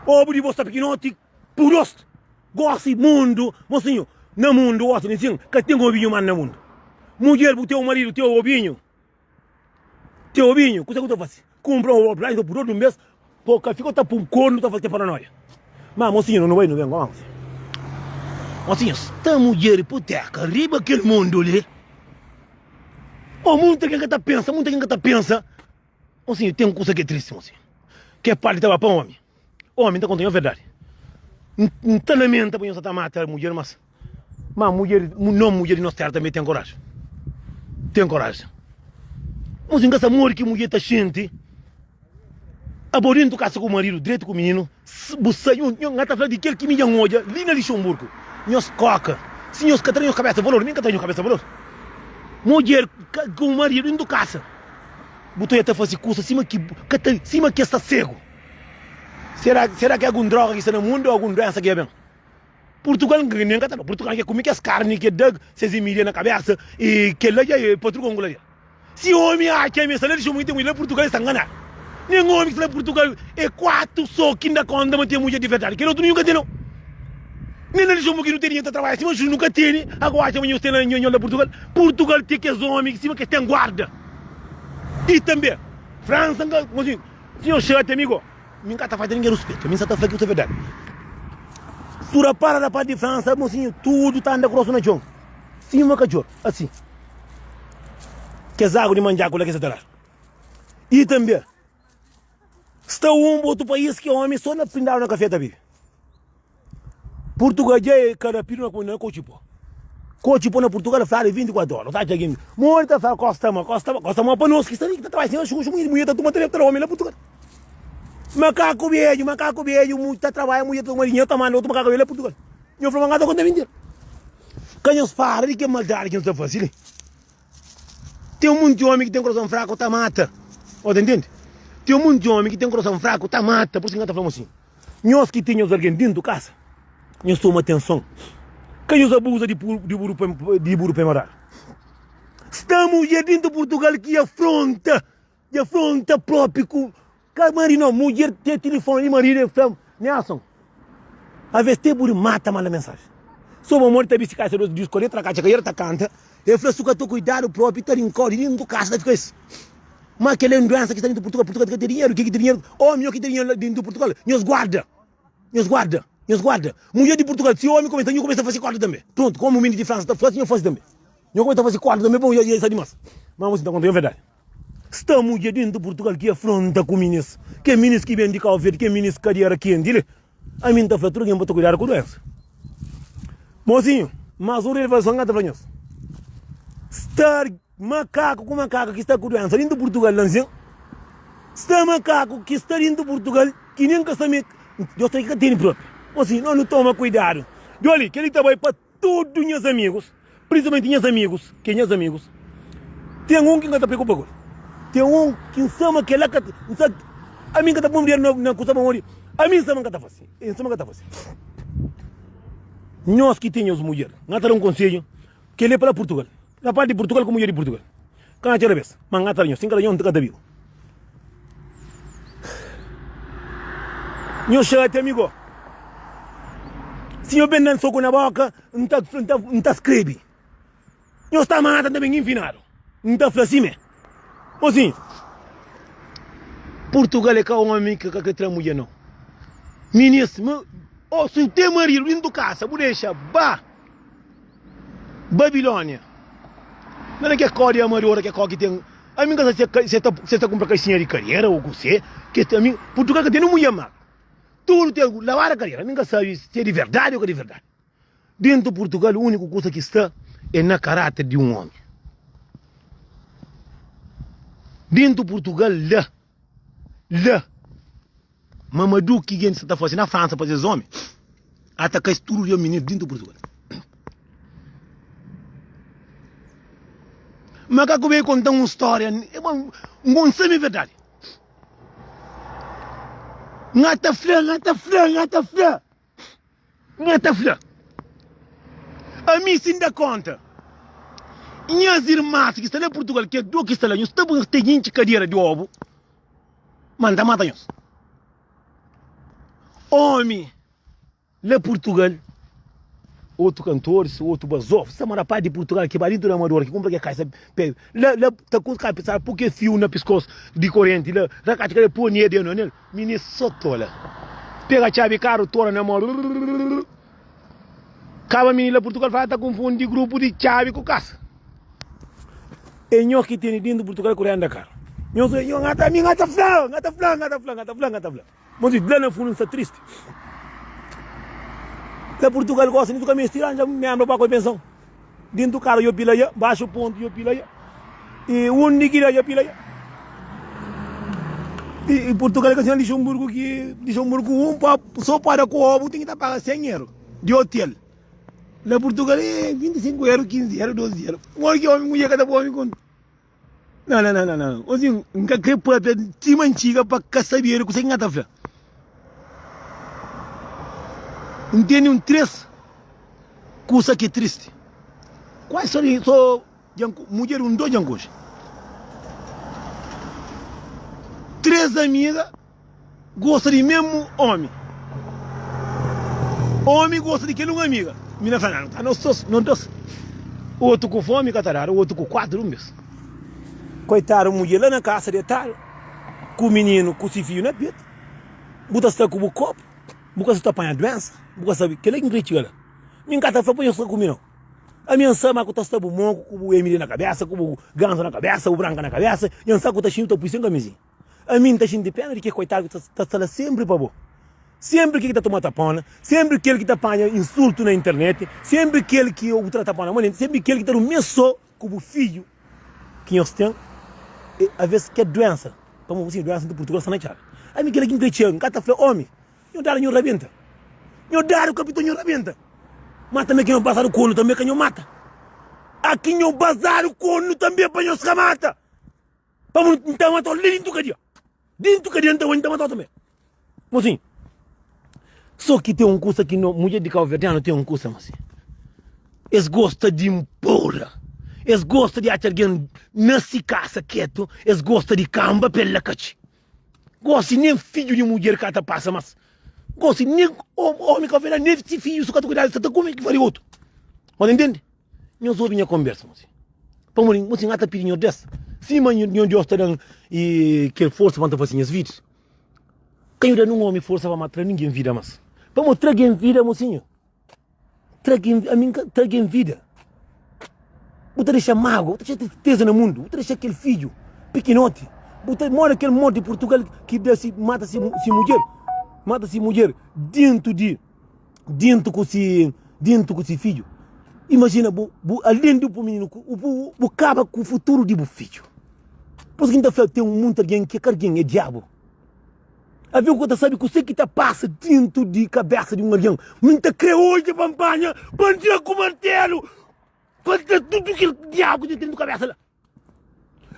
Obu di bo sta pikinoti, pui dos. Gosi mundu, mozinhu, na mundu gosi ninsin ka ten obinhu mas na mundu. Mudjer bu ten maridu ten obinhu. Te obinhu, kusa ku ta fasi? Kumpra un ropa plástika pur un bes, po ka fika ta pun kornu ta fasi ke paranoia. Ma mosinhu no bai no ben goma mosinhu. Mosinhu, sta mudjer ipoteka riba kel mundu li. O munta ken ka ta pensa, munta ken ka ta pensa. Mosinhu, ten kusa ke tristi mosinhu. Ke parti ta ba pa omi. Omi, N ta konta nho verdadi. N ta lamenta pa nho sa ta mata mudjer, mas ma mudjer, no mudjer di nos tera tanbe ten koraji. Ten koraji. Mos N ka sa modi ki mudjer ta xinti abo dentu kasa ku maridu dretu ku mininu, bu sai, nho, N ta fla di kel ki mi dja N odja li na Lixonburgu. Nhos koka, si nhos ka tra nhos kabesa valor, mi N ka tra nhos kabesa valor. Mudjer ku maridu dentu kasa, bu ta odja ta fasi kusa sima ki ka ta, sima ki es sta segu. Será, será ki algun droga ki sta na mundu ou algun duensa ki ya ben? Purtugal nen ka ta ba. Purtugal ke kume kes karni ke da ses emilia na kabesa e kela dja e patrugon kula dja. Si omi atxa mi sta la dixo mui ten mudjer la Purtugal e sta nganadu. Nen omi ki sta la Purtugal e 4 so ki nda konta ma ten mudjer di verdadi. Kel otu ninhun ka ten nau. Nen na dixo mui ki nu tene ta trabadja sima nu ka tene ago atxa ma nhos ten la nho la Purtugal. Purtugal ten kes omi sima kes ten guarda. E tanbe Fransa nka Sinhor xatia mi go, mi nka ta fazê ninguém ruspetu, mi nsa ta fla ki ta verdadi. Su rapara rapaz di França, mocinho, tudo ta anda grosso na txon, sima katxor, assim. Kes agu di mandjaku la ki sa ta da. E tanbe, sta um otu país ki omi so na prindadu na kafé ta bibi. Purtugal dja e ka rapidu na na kotxi po. Kotxi po na Purtugal fladu e 24 ora. Ta atxa algen modi ta fla kosta ma kosta ma kosta ma pa nos ki sta li ki ta trabadja sin xuxu mudjer ta tuma ta leba omi la Purtugal. Makaku bedju makaku bedju mu ta trabadja mudjer ta tuma dinheru ta manda otu makaku bedju la Purtugal. Nho fla ma N ka ta konta mintira. Ka nhos para di ke maldadi ki nhos ta fasi li. Ten munti omi ki ten korason fraku ta mata. Bo ta ntende? Ten munti omi ki ten korason fraku ta mata. Pur isu ki N ka ta fla mo sin. Nhos ki ten nhos algen dentu kasa, nhos toma atenson, ka nhos abuza di di buru pemaradu. Sta mudjer dentu Purtugal ki afronta, di afronta propi ku ka maridu no, mudjer ten tilifoni di maridu e fla Nelson, aves te buri mata manda mensajen. So pamodi ta bisti kaisa di disco letra katxa kaira ta kanta, e fla su ka ta kuidadu propi ta rinkau di dentu kasa ta fika es. Ma kel é un duensa ki sta dentu Purtugal, Purtugal ka ten dinheru, ke ki ten dinheru? Omi o ki ten dinheru la dentu Purtugal, nhos guarda, nhos guarda, nhos guarda. Mudjer di Purtugal, si omi kumesa, nhu kumesa fasi korda tanbe. Prontu, komu mindi di Fransa ta fasi, nhu fasi tanbe. Nhu kumesa fasi korda tanbe pa mudjer sta dimas. Ma mosi, N ta konta nho verdadi. Sta mudjer dentu Purtugal ki afronta ku minis, ke minis ki ben di Kau Verdi, ke minis kadiera kenti li. Ami N ta fla tudu algen pa ta kuidadu ku duensa. Mosinhu, mas un revelason N ka ta fla nhos. Sta makaku ku makaku ki sta ku duensa dintu Purtugal la nsin. Sta makaku ki sta dintu Purtugal ki nen ka sta me Deus ta ki ka tene propi. Mosinhu, no nu toma kuidadu. Djoli, kel-li ta bai pa Tudu nhas amigus, prinsipalmenti nhas amigus, ki é nhas amigus, ten un ki N ka ta preokupa ku el. Ten un ki N sa ma kel-la ka N sa ami N ka ta poi dedu na kusa pamodi ami N sa ma N ka ta fase. N sa ma N ka ta fase. Nhos ki ten nhos mudjer, N ta da un konsedju, kel-li é pa la Purtugal. Rapaz di Purtugal ku mudjer di Purtugal. Ka na txera bes, ma N ta da nhos. Si N ka da nhos, N ka ta bibu. Nho xatia mi go. Si nho ben dan soku na boka, N ta, N ta, N ta skrebe. Nho sta mata, N ta ben infinadu. N ta fla simé. Mosinhu, Purtugal é ka omi ki ka kre tra mudjer nau. Minis, ma, oh, si bu ten maridu dintu kasa, bu dexa ba. Babilónia. Nada na ke kó di amadora, ke kó ki ten. Ami N ka sa si e ta si e ta kunpra kaixinha di karera o kuse ke ami Purtugal ka ten nin mulher ma tudu ten labada karera ami N ka sabi si e di verdadi o ka di verdadi dentu Purtugal uniku kusa ki sta e na karater di un omi dentu Purtugal la La Mamadou ki gentis sa ta fase na Fransa pa ses omi ataka es tudu dia mininu dintu Purtugal. Makaku bai kontan un storia, N sabe verdadi. N ta fla, N ta fla, N ta fla, N ta fla. Ami si N da konta, nhas irmas ki sta la Purtugal, kes do ki sta la, nhos ta ta intxi kadera di obu, ma N ta mata nhos. Omi. La Purtugal, otu kantoris, otu bazof, sama rapaz di Purtugal ki ba dintu di Amadora ki kunpra ke kaisa pe la la ta ku ka sa pu ke fiu na piskos di korenti la rakati ka pô ne denu nel minis so tola pega txabi karu tora na mo rururururu kaba mini la Purtugal fala ta kunfundi grupu di txabi ku kasa e nho ki tene dintu Purtugal ku renda karu nho nho ngata mi ngata fla ngata fla ngata fla ngata fla ngata fla. Mosi, la na fundu N sta tristi. La Purtugal gosi ntu ka mesti ranja membra pa koi pensão. Dintu kara yo pila ya, baxu pontu yo pila ya, e undi ki da yo pila ya. E, e Purtugal ka sina Lixemburgu ki Lixemburgu un pa so pa da ku obu ten ki ta paga 100 euro di hotel. La Purtugal e 25 euro, 15 euro, 12 euro. Modi ki omi mulher ka ta poi omi konta. Nau, nau, nau, nau. Osi, N ka kre papia ti ma N txiga pa ka sabedu kuse ki N ka ta fla. N tene un tres kusa ki tristi. Kuasi so di so dja N mudjer un do dja N konxe. Tres amiga. Gosta di mesmu omi. Omi gosta di kel un amiga. Mina fla, Nau, ta nos dos, nos dos. Otu ku fomi ka ta dadu, otu ku kuatu di un bes. Koitadu mudjer la na kasa detadu ku mininu ku si fiju na petu. Bu ta sta ku bu kopu, bu ka sa ta panha duensa, bu ka sabi. Kila ki N kre txiga la. Mi N ka ta fla pa nhos sta ku mi nau. Ami N sa ma ku ta sta bu moku ku bu emili na kabesa, ku bu ganso na kabesa, bu branka na kabesa. Nha N sa ku ta xinti, bu ta pui sen kamizinha. Ami N ta xinti pena di ke koitadu ki ta sta la senpri pa bo. Senpri kel ki ta toma tapona, senpri kel ki ta panha insultu na internet, senpri kel ki bu tra tapona manenti, senpri kel ki ta durmi so ku bu fidju ki nhos ten. E aves ke duensa, pamodi bu sibi duensa di Purtugal sta na txabi. Ami kila ki N kre txega, N ka ta fla omi, nho dadu nho rabenta, nho dadu kapiton nho rabenta, ma tanbe ki nho basadu konu tanbe ka nho mata. Aki nho basadu konu tanbe pa nhos ka mata. Pamodi N ta matau li dintu kadia. Dintu kadia N ta oi, N ta matau tanbe. Mosinhu, so ki ten un kusa ki no, mudjer di kauverdianu ten un kusa, mosinhu. Es gosta di npora, es gosta di atxa algen na si kasa ketu, es gosta di kanba pa el la katxi. Gosi nen fidju di mudjer ka ta pasa mas. Gosi nen omi kauverdianu, nen si fidju su ka ta kuidadu, sa ta kume ki fari otu. Bo ta ntende? Nhos obi nha konbersa, mosi. Pamodi, mosi, N ka ta pidi Nhor Deus, sima Nhor Deus ta da-m kel forsa pa N ta fase nhas vidus. Ka nhu da nun omi forsa pa ma tra ningen vida mas. Pamodi tra gen vida, mosinhu, tra gen, ami N ka tra gen vida. Bu ta dexa mágua, bu ta dexa tristeza na mundu, bu ta dexa kel fidju pikinoti, bu ta mora kel morti di Purtugal ki da si mata si mudjer, mata si mudjer dentu di. Dintu ku si dintu ku si fidju. Imajina bu bu alén di bu mininu ku bu bu kaba ku futuru di bu fidju. Pur isu ki N ta fla ten munti algen ki ka algen é diabu. Alvês bu ka ta sabe kuse ki ta pasa dintu di kabesa di un algen. Mi N ta kre odja pa N panha pa N tra ku martelu pa N tra tudu kel diabu ki ten dintu kabesa la.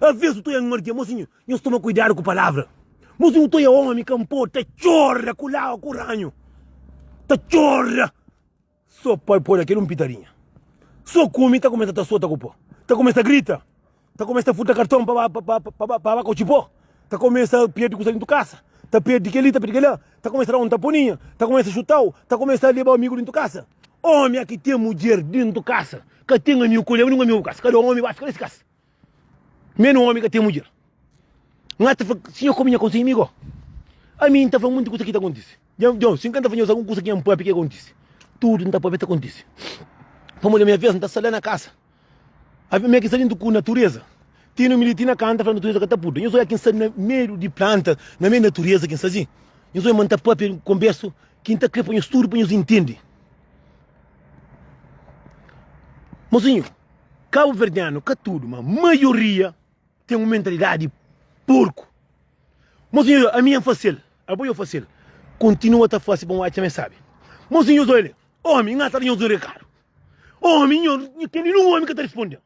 Aves bu ta oia un algen, mosinhu, nhos toma kuidadu ku palavra. Mosinhu, bu ta oia omi ka npo ta txora ku lawa ku ranhu, ta txora so pa poi kel un pitadinha. So kumi ta kumesa ta sota ku po, ta kumesa grita, ta kumesa furta karton pa ba pa ba kotxi po, ta kumesa perde kusa dintu kasa, ta perde keli, ta perde kela, ta kumesa da un taponinha, ta kumesa xutau, ta kumesa leba amigu dintu kasa. Omi aki ten mudjer dintu kasa. Ka ten amigu ku leba ninhun amigu pa kasa. Kada omi ba fika na si kasa. Menu omi ka ten mudjer. N ta fla, sinhor komi nha konsedju mi go. Ami N ta fla munti kusa ki ta kontise. Dja, dja, si N ka ta fla nhos algun kusa ki N papia ki kontise. Tudu N ta papia ta kontise. Pamodi ami aves N ta sta la na kasa. Ami mi ki sta dintu ku natureza. Ti no mi li ti na kanta fla natureza ka ta purda. Nhos oia ki N sta na meiu di planta, na meiu di natureza ki N sta si. Nhos oia ma N ta papia konbersu ki N ta kre pa nhos tudu pa nhos intende. Mozinho, kabuverdianu ka tudu, ma maioria ten un mentalidadi di porku. Mozinho, ami N fase-l, abo yo fase-l, kontinua ta fase pa un atxa ma e sabe. Mozinho, nhos oia li, omi, N ata da nhos un rekadu. Omi, nho, kel li nun omi ka ta risponde-m.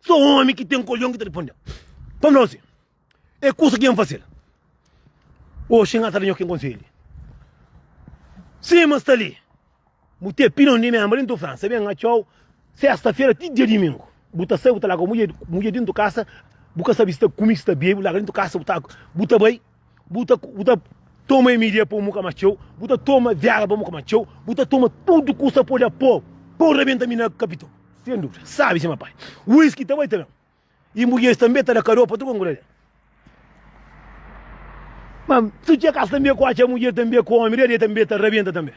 So omi ki ten kolhon ki ta risponde-m. Pamodi, é kusa ki N fase-l. Oxi N ata da nhos ken konselhu. Sima sta li, bu ten pilon di menbra dintu Fransa, ben atxau sesta fera ti dia dimingu. Bu ta sai, bu ta larga mudjer, mudjer dintu kasa, bu ka sabi si ta kumi, si ta bebi, bu larga dintu kasa, bu ta, bu ta bai, bu ta, bu ta toma MD pa bu ka mas txeu, bu ta toma Viagra pa bu ka mas txeu, bu ta toma tudu kusa pode pô, pô rabenta mi na kapital. Sen duvida, sabi sima pai. Whisky ta bai ta ben. I mudjeris tanbe ta da kadó pa tudu kongregason. Ma si txeu kas tanbe ku atxa mudjer tanbe ku omi rei tanbe ta rabenta tanbe.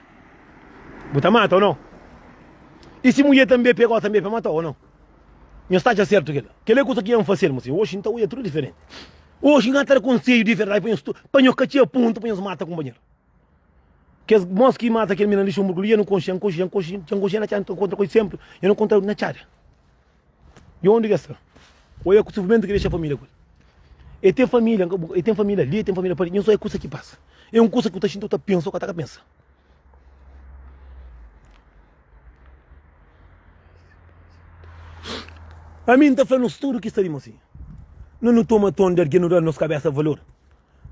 Bu ta mata o nau? I si mudjer tanbe pegau tanbe pa matau o nau? Nhos ta atxa sertu kila? Kila é kusa ki N fasel, ma si oxi N ta oja tudu diferenti. Oxi N ka ta da konsedju di verdadi pa nhos pa nhos ka txia pontu pa nhos mata kunpanheru. Kes mos ki mata kel mina Luxemburgo li, dja nu konxe, dja N konxe, dja N konxe, dja N konxe na txada, N ta kontra ku el senpri, dja nu kontra na txada. Di undi ki es sta? Oia ku sufrimentu ki dexa família ku el. E ten família, e ten família li, e ten família pa li. Nhos oia kusa ki pasa. É un kusa ki bu ta xinti, bu ta pensa, bu ka ta ka pensa. Ami N ta fla nos tudu ki sta li, mosinhu, no nu toma ton di algen, nu da nos kabesa valor.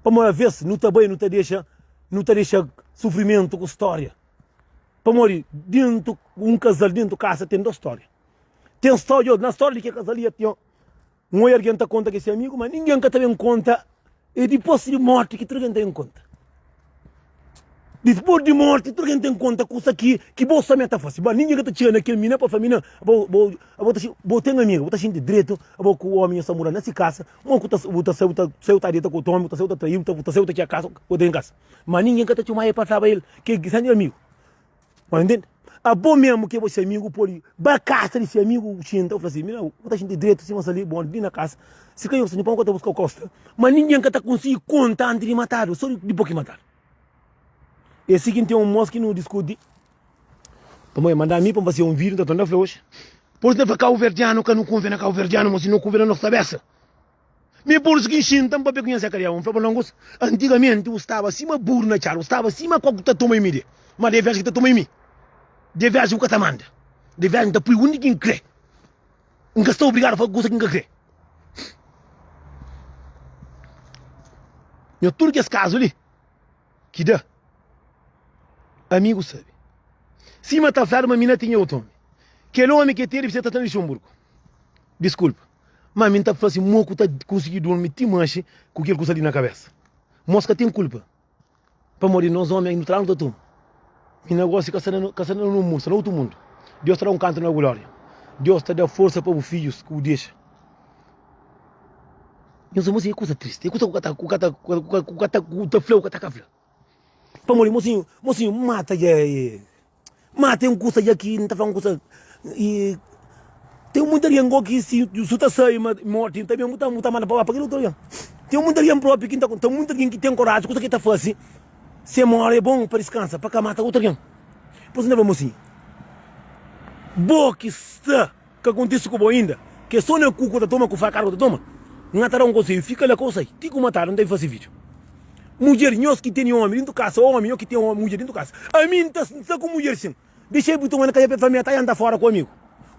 Pamodi aves nu ta bai, nu ta dexa, nu ta dexa sufrimentu ku stória. Pamodi dentu un kazal, dentu kasa ten dos stória. Ten stória, na stória di ke kazal ia ten un oi algen ta konta ke se amigu, ma ningen ka ta ben konta. É dipôs di morti ki tudu algen ta ben konta. Dipôs di morti tudu algen ten konta kusa ki ki bo samé ta fase. Ba ningen ka ta txiga na kel mina pa fla mina abo bo abo ta bo ten amiga, bo ta xinti dretu, abo ku omi nhos ta mora na si kasa, mo ku ta bu ta sai bu ta sai bu ta dita ku otu omi, bu ta sai bu ta trai, bu ta sai bu ta txiga kasa, bu ta ben kasa. Ma ningen ka ta txoma el pa flaba el ke ki sa nha amigu. Bo ntende? Abo mesmu ki é bo se amigu pode ba kasa di se amigu bu xinta bu fla si, mina bu ta xinti dretu sima sta li, bon li na kasa. Si ka yo sta pa ka ta buska kosta. Ma ningen ka ta konsigi konta antis di matadu, so dipos ki matadu. É si ki N ten un mos ki nu diskuti pamodi el manda mi pa N fase un video, N ta torna fla oxi. Pur isu N ta fla kauverdianu ka nu kunfia na kauverdianu, ma si nu kunfia na nos kabesa. Mi pur isu ki N xinta, N papia ku nha Zé Kadiaba, N fla pa N gosi, antigamenti bu staba sima buru na txada, bu staba sima kau ku ta toma mi de, ma de vez ki ta toma mi, de vez bu ka ta manda, de vez N ta pui undi ki N kre, N ka sta obrigadu a fasi kusa ki N ka kre. Nha tudu kes kazu li ki da, amigu sabe. Sima ta fladu ma mi na tinha otu omi, kel omi ki e tene debe ta sta na Luxemburgu. Diskulpa. Ma mi N ta fla si mo ku ta konsigi durmi ti manxi ku kel kusa li na kabesa. Mos ka ten kulpa. Pamodi nos omi nu tra nu ta tuma. Mi na gosi ka sta na ka sta na no mundu, sta na otu mundu. Deus ta da un kantu na gloria. Deus ta da forsa pa bu fidjus ku bu dexa. Nhos mosi é kusa tristi, é kusa ku ka ta ku ka ta ku ka ta ku ta fla ku ka ta ka fla. Pamodi mosinhu, mosinhu mata dja e mata é un kusa dja ki N ta fla un kusa e ten muita algen go ki si su ta sai ma morti ta ben bu ta bu ta manda pa ba pa kel otu algen. Ten muita algen propi ki N ta ten muita algen ki ten koraji kusa ki ta fasi se more é bon pa diskansa pa ka mata otu algen. Pur isu N ta fla mosinhu bo ki sta. Ka kontise ku bo inda, ke so na ku ku ta toma ku fakada ku ta toma? N ta da un konsedju, fika la ka bu sai, ti ku matadu N ta bin fasi video. Mudjer, nhos ki tene omi dintu kasa, omi, nho ki ten mudjer dintu kasa, ami N ta sta ku mudjer sin, dexa bu toma na kaza pa fla mi ta yanta fora ku amigu,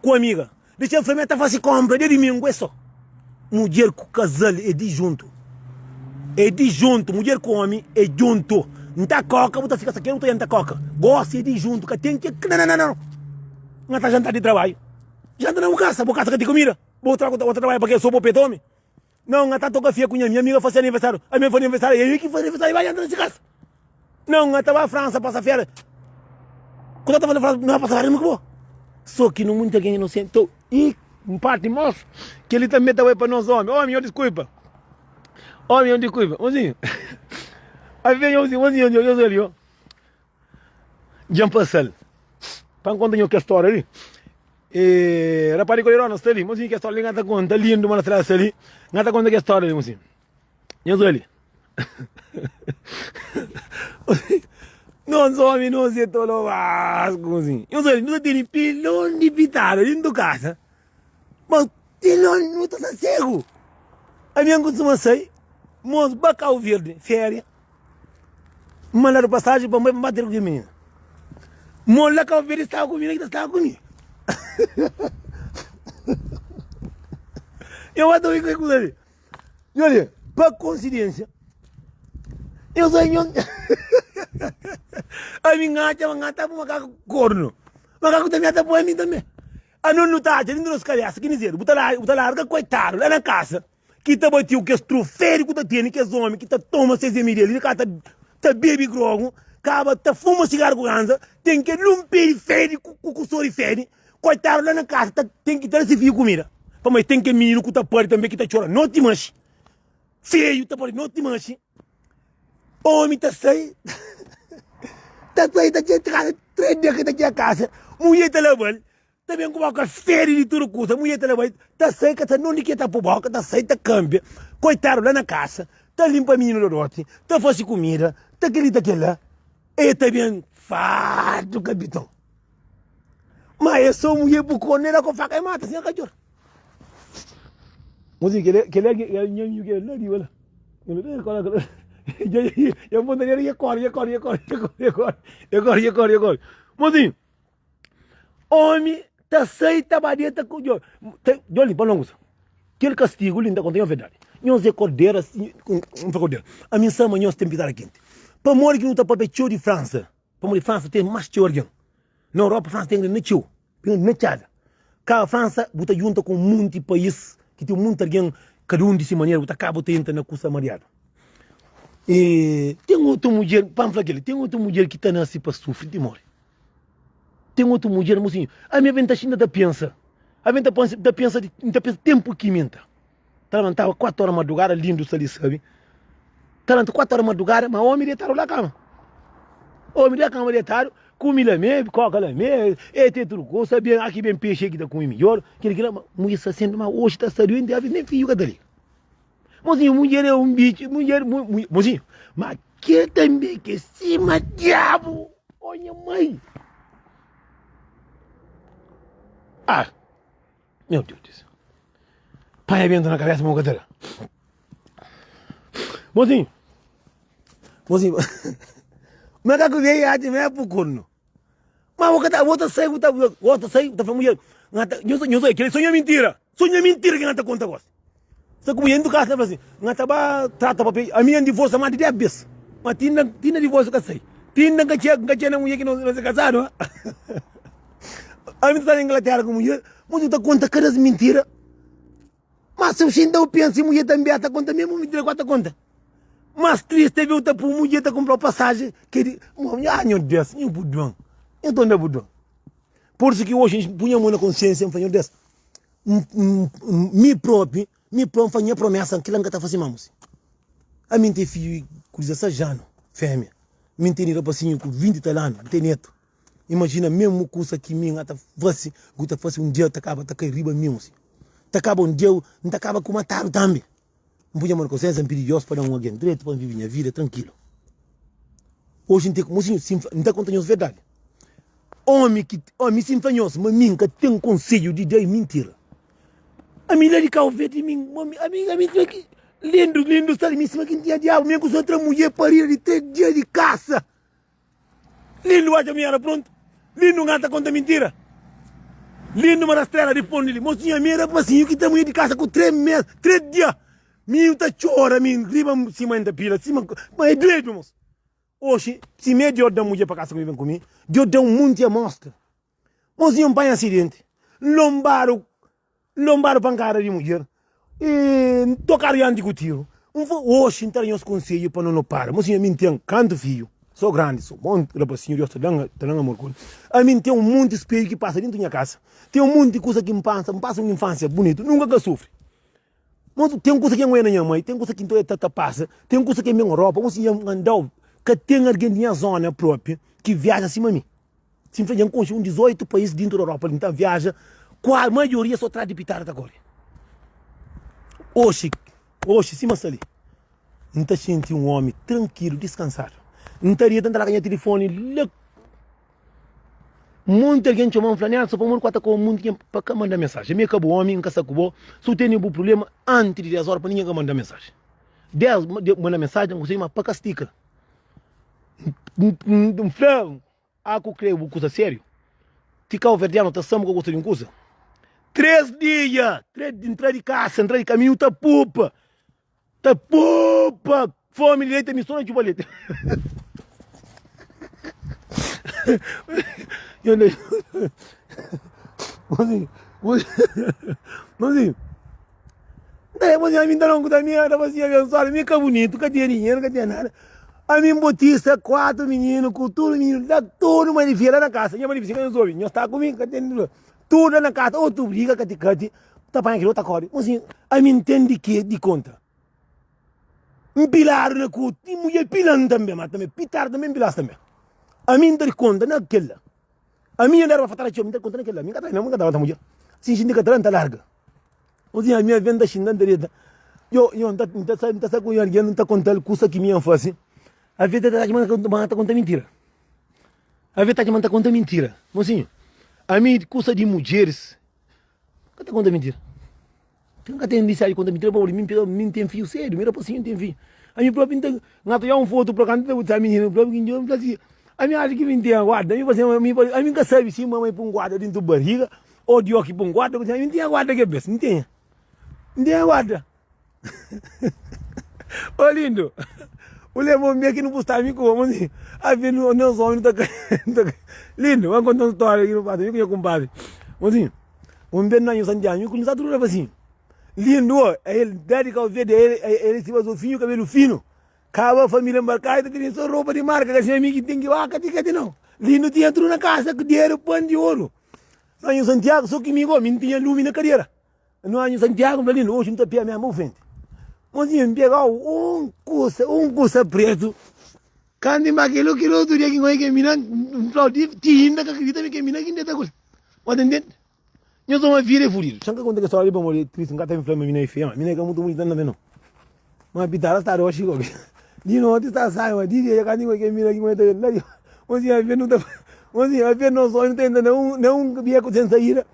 ku amiga, dexa fla mi ta fasi konpra dia dimingu é so. Mudjer ku kazal é di juntu, é di juntu, mudjer ku omi é juntu. N ta koka, bu ta fika sakedu, bu ta yanta koka, gosi é di juntu, ka ten ke, nananana. N ta janta di trabadju. Janta na bu kasa, bu kasa ka ten kumida. Bu tra bu ta trabadja pa ke? So bo peta omi? Nau, N ta toka fia ku nha amiga fasi aniversariu. Ami fasi aniversariu, e mi ki fasi aniversariu, i bai janta na si kasa. Nau, N ta bai Fransa pasa feria. Kusa ta fala Fransa, N bai pasa feria ku bo. So ki no munta algen inosenti. To, i un parti mos, keli tambe ta bai pa nos omi. Omi, nho diskulpa. Omi, nho diskulpa. Mozinhu, avi, nho, mozinhu, nho, nho, nho. Dja N pasa-l pa N konta nho kel stória li. E rapaz di Kolerona sta li. Mosinhu, kel stória li N ka ta konta lindu, ma na strada sta li. N ka ta konta kel stória li, mosinhu. Nhos oja li. Nos omi, nos é tolobasku, mosinhu. Nhos oja li, nu ta tene pilon di pitada dintu kasa, ma pilon nu ta sta segu. Ami N kustuma sai, mos ba Kau Verdi, féria. N mandadu pasaji pa N bai pa N ba ter ku kel minina. Mo la Kau Verdi staba ku minina ki ta staba ku mi. Eu ba ta obi kel kuza li. Nho li, pa konsidensia, eu sai nho. Ami N atxa ma N ta pui makaku kornu. Makaku tanbe ta pui ami tanbe. Anos nu ta atxa dintu nos kabesa ki mizeru. Bu ta bu ta larga koitadu la na kasa ki ta batiu kes troféu ku ta tene kes omi ki ta toma ses MD li ka ta ta bebi grogu, kaba ta fuma sigaru ku ganza, ten ke lunpe di fedi ku ku sori fedi. Koitadu la na kasa ta ten ki da se fiju kumida. Pamodi ten ke mininu ku ta pari tanbe ki ta txora noti manxi. Feiu ta pari noti manxi. Omi ta sai, ta sai ta txega kasa, 3 dia ki ta txega kasa, mulher ta laba-l, ta ben ku boka fedi di tudu kusa, mulher ta laba-l, ta sai ka sa nonde ki el ta po boka, ta sai ta kanbia, koitadu la na kasa, ta linpa mininu dodoti, ta fasi kumida, ta kel-li ta kel-la, el ta ben fartu kapiton. Ma é só mulher bu kone la ku faka e mata sin kacor. Mozinho, kel kel é nha amigo kel lá di lá. Ya ponta dele ya corre, ya corre, ya corre, ya corre, ya corre, ya corre, ya corre, ya corre. Mozinho, homem ta sai ta ba deta ku jo, jo li pa não usa. Kel castigo li nta conta nhos verdade. Nhos é cordeira, não foi cordeira. A mim sama nhos tem pitada quente. Pamodi ki nu ta papia txeu di França? Pamodi Fransa ten más txeu algen. Na Europa, Fransa ten algen na txeu, ten na txada. Ka Fransa, bu ta djunta ku un monti país ki ten monti algen, kada un di si manera, bu ta kaba bu ta entra na kusa mariadu. E ten otu mudjer, pa N fla kel-li, ten otu mudjer ki ta nase pa sufri ti móre. Ten otu mudjer, mosinhu, ami avê N ta xinta ta pensa, avê N ta pensa, ta pensa, N ta pensa tenpu ki mi N ta. Ta labantaba 4 ora madrugada, lindu sta li sabi. Ta labanta 4 ora madrugada, ma omi detadu la kama. Omi la kama detadu, kumi la me, koka la me, e te tudu kusa, ben aki ben pexe ki ta kumi midjor, kila kila, ma mudjer sta senpri, ma oxi ta sta duenti, aves nen fiju ka ta liga. Mozinhu, mudjer é un bitxu, mudjer, mozinhu, ma ke tanbe ke sima diabu, oh nha mai. Ah! Meu Deus do céu. Panha bento na cabeça, mão cadeira. Mozinho. Mozinho. Macaco veio ati me pro corno. Mas o que tá, sai, tá, bota sai, tá falando mulher. Nho nho que sonha mentira. Sonha mentira que não tá conta gosta. Sa ku mulher do casa fala assim, não tá ba trata papel, a minha divorcio mais de 10 vezes. Mas tinda, tinda divórcio que sai. Tinda que tinha, que tinha na mulher que não, não se casado. Ami ta sta na Inglaterra ku mulher, mas ta konta kada mintira. Mas se eu xinta eu penso, e mulher também ta konta mesmo mintira que ta konta. Mas triste é ver ta pôr mulher ta comprar passagem que de, ah, meu Deus, meu budão. Eu tô na budão. Por isso que hoje punha a mão na consciência, eu falei, meu Deus, mi próprio, mi próprio faz minha promessa, que lá tá fazendo mamos. A mim tem filho com 16 anos, fêmea. Mim tem rapacinho com 20 tal anos, tem neto. Imajina mesmu kusa ki mi N ta fase, ku ta fase un dia ta kaba ta kai riba mi. Ta kaba un dia N ta kaba ku matadu tambi. N pui nha mon na konsiensia, N pidi Deus pa da-m un algen dretu pa N vive nha vida trankilu. Oji N ten ku mosinhu, si N ta konta nhos verdadi. Omi ki, omi si N fla nhos ma mi N ka ten konsedju di da é mintira. Ami la di Kau Verdi mi, ami, ami, ami ki lindu, lindu sta li mi sima ki N tinha diabu, mi ku so tra mudjer parida di 3 dia di kasa. Lindu atxa mi era prontu. Lindu nga ta konta mintira. Lindu ma rastrela di fondi li. Mosinhu ami era rapasinhu ki ta muia di kasa ku 3 mes, 3 dia. Mi ta txora mi riba sima N ta pila sima ma é dretu mos. Oxi si me Dios da mudjer pa kasa ku mi ben ku mi, Dios da un munti amostra. Mosinhu N panha asidenti, N lonbadu N lonbadu pankada di mudjer i N tokadu dianti ku tiru. N fla, Oxi N ta da nhos konsedju pa no no para. Mosinhu, ami N ten kantu fidju, so grandi, so bon rapasinhu, Deus ta dan, ta dan amor ku el. Ami N ten un monti spedju ki pasa dintu nha kasa, ten un monti kusa ki N pasa, N pasa un infansia bunitu, nunka N ka sufri. Mosinhu, ten kusa ki N oja na nha mai, ten kusa ki N ta oja ta ta pasa, ten kusa ki N ben Europa. Mosinhu, N andau, ka ten algen di nha zona propi ki viaja sima mi. Si N fla dja N konxe un 18 país dintu di Europa li N ta viaja kual maioria so tras di pitada ta kore. Oxi, oxi sima sta li N ta xinti un omi trankilu, diskansadu. N ta dita N ta larga nha tilifoni la Monti algen txoma-m fla Nelson pamodi ku ata koba monti ken pa ka manda mensajen. Mi é ka bu omi, N ka sta ku bo. Si bu tene bu prublema anti di 10 ora pa ningen ka manda mensajen. 10 manda mensajen N konsigi ma pa ka stika. N fla A ku kre bu kusa seriu? Ti kauverdianu ta samu ka gosta di un kusa? 3 dia, 3 di ntra di kasa, ntra di kaminhu ta pupa, ta pupa, fomi di leite mi so na txupa leite. Mozinho, mozinho, mozinho, ami nta da un kuta, ami era mozinho abensuadu, mi ka bunitu, ka tinha dinheru, ka tinha nada. Ami N botista 4 mininu ku tudu mininu, da tudu manifia la na kasa, nha manifia ka nhos obi, nhos sta ku mi, ka ten tudu la na kasa, otu briga kati kati, ta panha kila, otu ta kori. Mozinho, ami N ten di ke di konta. N piladu na ku ti mudjer pilan tanbe, ma tanbe pitadu tanbe N pilas tanbe. Ami N ta di konta na kel la. Ami N daba fatala txeu, mi N ta di konta na kel la. Mi N ka ta mi N ka ta mata mudjer. Si N xinti ka ta da, N ta larga. Un dia ami avia N ta xinta N ta deta, yo yo N ta N ta sa N ta sa ku un algen N ta kontal kusa ki mi N fasi, avia ta atxa ma N ta konta mintira. Avia ta atxa ma N ta konta mintira. Mosinhu, ami kusa di mudjeris N ka ta konta mintira. N ka ten diseju di konta mintira pabodi mi mi N ten fiju sedu, mi rapasinhu N ten fiju. Ami propi N ta N ta odja un fotu pa ka N ta ta mininu propi ki N djobe N fla si, ami axa ki mi N ten guarda, mi fla si ami ami N ka sabi si mamai pun guarda dintu bariga o Dios ki pun guarda, ami N tinha guarda ke bes, N tinha, N tinha guarda. Ô lindo, u leba un bia ki nu busta mi ku bo, mas a no nos omi nu ta kai, nu ta kai. Lindo, ban konta un storia ki nu pasa mi ku nha kumpadri. Mozinho, un bia na Nhu Santiagu, mi ku nu sta tudu rapasinhu. Lindo, ô, el da di Kau Verde, el, el si bazo finhu, kabelu finu. Kaba familia nbarkadu, ta tene so ropa di marka, ka sima mi ki ten ki ba kati kati nau. Lindo tinha tudu na kasa, kudjeru, pan di oru. Na Nhu Santiagu, so ki mi go, mi N tinha lumi na kadera. No anju Santiagu fla li, oxi N ta pia mesmu bu frenti. Mozinhu, N pegau un kusa, un kusa pretu. Kantu N ba kel kel otu dia ki N oja kel mina, N flau di ti inda ka kridita mi kel mina ki N deta ku el. Bo ta ntende? Nhos toma vida é fudidu. Xa N ka konta kel storia li pamodi é tristi, N ka ta ben fla ma mina é feia, ma mina é ka mutu bunita tanbe no. Ma pitara sta roxi gobi. Di noti sta sai, ma di dia kantu N oja kel mina ki N oja ta ben la di. Mozinhu, aves nu ta, mozinhu, aves nos omi nu ta entra na un na un beku sen saida.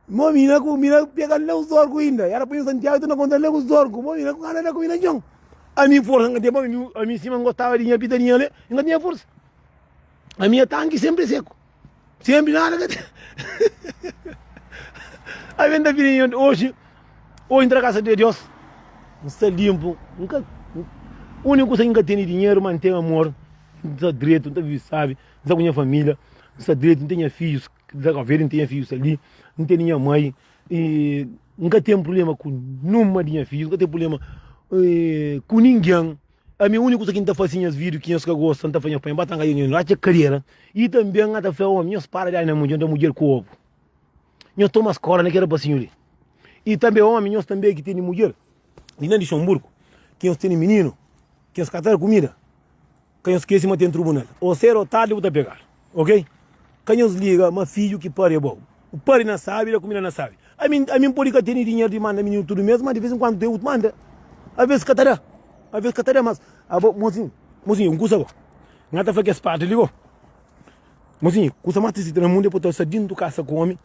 Mo mina ku mina pega la ku zorgu inda era pa nhu Santiago ta na konta la ku zorgu mo mina ku gana da ku mina djon ami forsa nka ten pa mi ami sima ngostaba di nha pitadinha li nka tinha forsa ami nha tanki sempri seku sempri nada ka ten ami nta pidi nhu oxi oxi ntra kasa de Deus nsta limpu nka uniku kusa ki nka tene dinheru ma nten amor nta dretu nta vivi sabi nsta ku nha familia nsta dretu nten nha fijus Da ka verde, N ten nha fidjus ali, N tene nha mai, i N ka ten prubléma ku numa di nha fidjus, N ka ten prubléma ku ningen. Ami úniku kuza ki N ta fase nhas vídiu ki nhos ka gosta, N ta fla nhos pa nhos ba tranka nhos ratxa kadera. I tanbe N ta fla ómi, nhos para di anda na mudjer, da mudjer ku obu. Nhos toma skóla na kel rapasinhu li. I tanbe ómi, nhos tanbe ki tene mudjer di na Lixonburgu, ki nhos tene mininu, ki nhos ka ta da kumida. Ka nhos skese ma ten trubunal. O sedu o tardi bu ta pegadu. Ok? Ka nhos liga ma fidju ki pari é bo. Bu pari na sabi, da kumida na sabi. Ami, ami N podi ka tene dinheru di manda mininu tudu mes, ma di ves en kuandu Deus manda. Aves ka ta da. Aves ka ta da mas. Abo, mosinhu, mosinhu, un kusa bo. N ka ta fla kes parti li bo. Mosinhu, kusa mas tristi na mundu é po ta sta dintu kasa ku omi.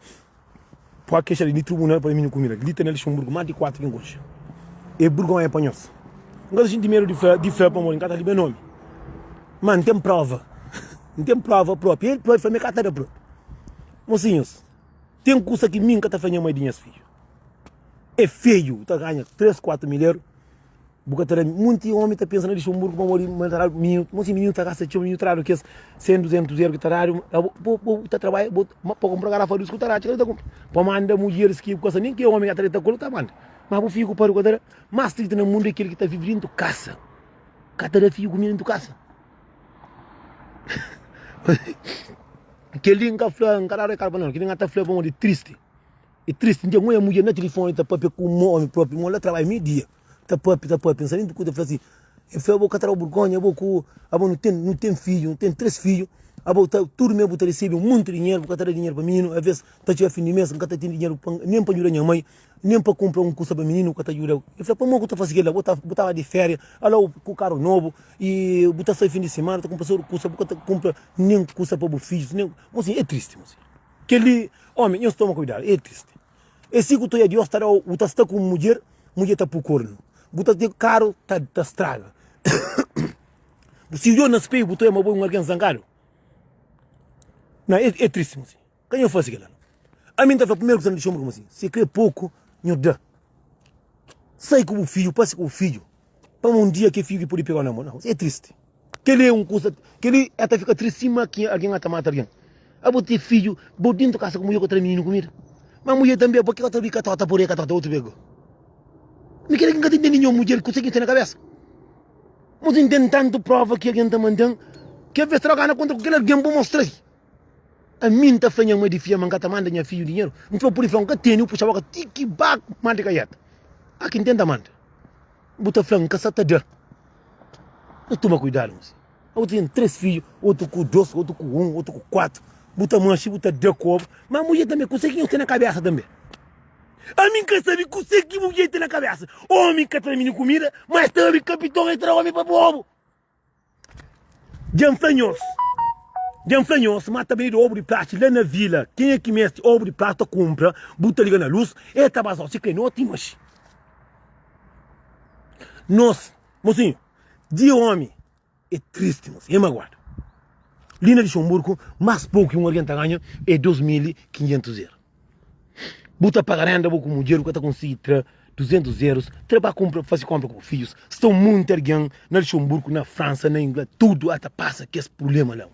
Pua kexa di tribunal pa minhu kumida. Li ta na Luxemburgo más di 4 ki N konxe. É burgonha pa nhos. N ka ta xinti medu di fla di fla pamodi N ka ta fla nomi. Ma N ten prova. N ten prova propi. El propi fla ma el ka ta da propi. Mosinhus, ten kusa ki mi N ka ta fla nha mai di nhas fidju. É feiu ta ganha 3, 4 mil eru. Bu ka ta da Munti omi ta pensa na Luxemburgo pamodi ma ta dadu mininu. Mosi mininu ta gasta txeu, mininu ta dadu kes 100, 200 eru ki ta dadu. Abo bo bo ta trabadja bo ma pa kunpra garafa di usku ta ratxa ka ta kunpra. Pa manda mudjeris ki ku ka sa nin ki omi ka ta deta ku el ta manda. Ma bu fiju ku pari ku ka ta da. Mas triti na mundu é kel ki ta vivi dintu kasa. Ka ta da fiju kumida dintu kasa. Kel-li N ka fla, N ka dadu rekadu pa nada. Kel-li N ka ta fla pamodi tristi. É tristi. N dja N oja mudjer na tilifoni ta papia ku un omi propi. Mo la trabadja meiu dia. Ta papia, ta papia, N sa nin ku ta fla si, E fla, Abo ka ta dau burgonha, abo ku, abo nu ten, nu ten fidju, nu ten 3 fidju, abo ta, tudu mes bu ta resebe un monti di dinheru, bu ka ta da dinheru pa mininu, aves ta txiga fin di mes, N ka ta ten dinheru pa, nen pa djuda nha mai, nen pa kunpra un kusa pa mininu, bu ka ta djuda. E fla, Pamodi ku ta fasi kila? Bu ta, bu ta ba di feria, alau ku karu nobu, i bu ta sai fin di simana, bu ta kunpra so kusa, bu ka ta kunpra nen kusa pa bu fidjus, nen, mosinhu, e tristi, mosinhu. Kel-li, omi, nhos toma kuidadu, e tristi. É si ku ta oja Dios ta dau, bu ta sta ku un mudjer, mudjer ta pui kornu, bu ta ten karu ta ta straga. Bu si odja na speju bu ta oja ma bo é un algen zangadu. Na é, é tristi mosi. Ka nho fasi kila. Ami N ta fla primeru kusa na dixon bu mosi, si kre poku nho da. Sai ku bu fidju, pasi ku bu fidju, pa un dia ke fidju ki pudi pegau na mon. Não, é tristi. Kel-li é un kuza, kel-li el ta fika tristi sima ki algen ata mata algen. Abo ten fidju, bo dentu kasa ku mudjer ku ta da mininu kumida. Ma mudjer tanbe, bo ki ka ta obi katota por ei, katota otu bes go. Mi kel-li ki N ka ta intende nho mudjer, kuse ki N ten na kabesa? Mos N ten tantu prova ki algen ta manda-m, ki aves ta da gana kontra ku kel algen bu mostra-i. Ami N ta fla nha mai di fia ma N ka ta manda nha fidju dinheru. N fla, pudi fla, N ka tene, u puxa boka ti ki ba mal di kaieta. A ki N tenta manda. Bu ta fla, N ka sa ta da. Nu toma kuidadu mosi. Bu ten 3 fidju, otu ku 2, otu ku 1, otu ku 4. Bu ta manxi, bu ta da kobu. Ma mudjer tanbe, kuse ki nhos ten na kabesa tanbe? Ami N ka sabe kuse ki mudjer ten na kabesa. Omi ka ta da mini kumida, ma es ta abri kapiton, es ta da omi pa bobu. Dja N fla nhos, dja N fla nhos ma ta bende obu di plástiku la na vila. Kenha ki meste obu di plástiku ta kunpra, bu ta liga na lus, el ta baza-u si kre noti manxi. Nos, mosinhu, di omi é tristi, mosinhu, é maguadu. Li na Luxemburgu, más poku ki un algen ta ganha é 2500 eru. Bu ta paga renda bo ku mudjer bu ka ta konsigi tra 200 euros tra ba kunpra fasi konpra ku bu fidjus sta munti algen na Luxemburgo na Fransa na Inglaterra tudu ata pasa kes prublema la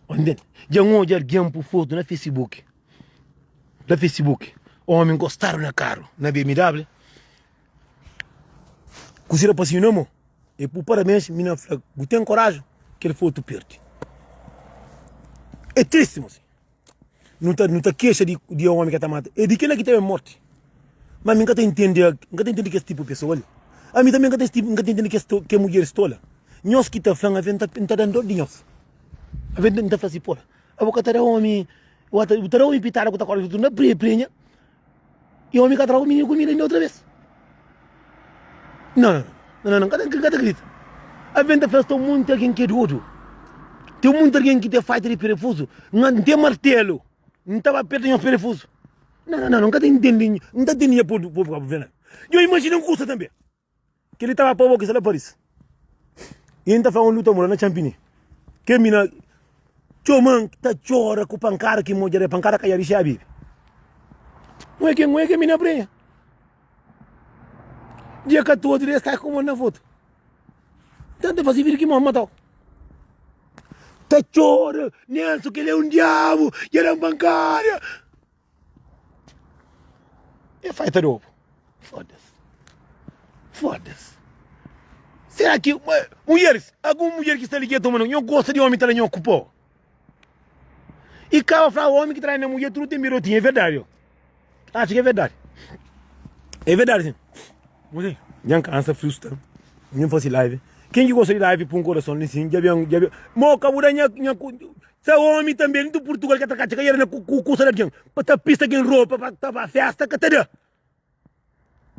ntende dja N odja algen pu fotu na facebook na facebook omi nkostadu na karu na BMW ku si rapasinhu na mo e pu parabens mi na fla bu ten koraju kel fotu perdi é tristi mosi nu ta nu ta kexa di di omi ka ta mata é di kila ki ta ben morti ma mi nka ta intende nka ta intende kes tipu pesoa li ami tanbe nka ta nka ta intende kes ke mudjeris tola nhos ki ta flan ave nta nta dan dor di nhos ave nta fla si pora abo ka ta da omi bu ta da omi pitada ku ta kore na prenha E omi ka tra mininu kumida inda otra bes. Não, não, não, não, ka ta kridita. Alvin ta fla sta munti algen ki é dodu. Ten munti algen ki ten falta di perefuzu. N ten martelu, N ta ba perta nhos perefuzu. Não, não, não, N ka ta intende, N ta intende nha povu kabuverdianu. Nho imajina un kusa tanbe. Kel-li ta ba pa bo ki sta la Paris. I N ta fla un luta mora na Champigny. Kel mina txoma-m ta txora ku pankada ki N odja la, pankada ka ya di xabi. N ke, N ke mina prenha. Dia 14 di es ta ku mon na fotu. Nta ta fasi vida ki mon matau. Ta txora, Nelson, kel-li é un diabu, dja da-m pankada. E fai ta dobu. Foda-se. Foda-se. Será ki mulheres, algun mulher ki sta li ki toma nho gosta di omi ta da nho ku pó? E kaba fla omi ki trai na mulher tudu ten birotinha, é verdade? Acho que é verdade. É verdade sim. Mulher, dja cansa friu sta. Nho fasi live. Quem ki gosta di live pun coração li sim, dja ben, dja ben. Mo ka bu da nha nha Sa omi tanbe ntu Purtugal ka ta katxa ka yera na kusa di algen pa ta pista algen ropa pa ta ba festa ka ta da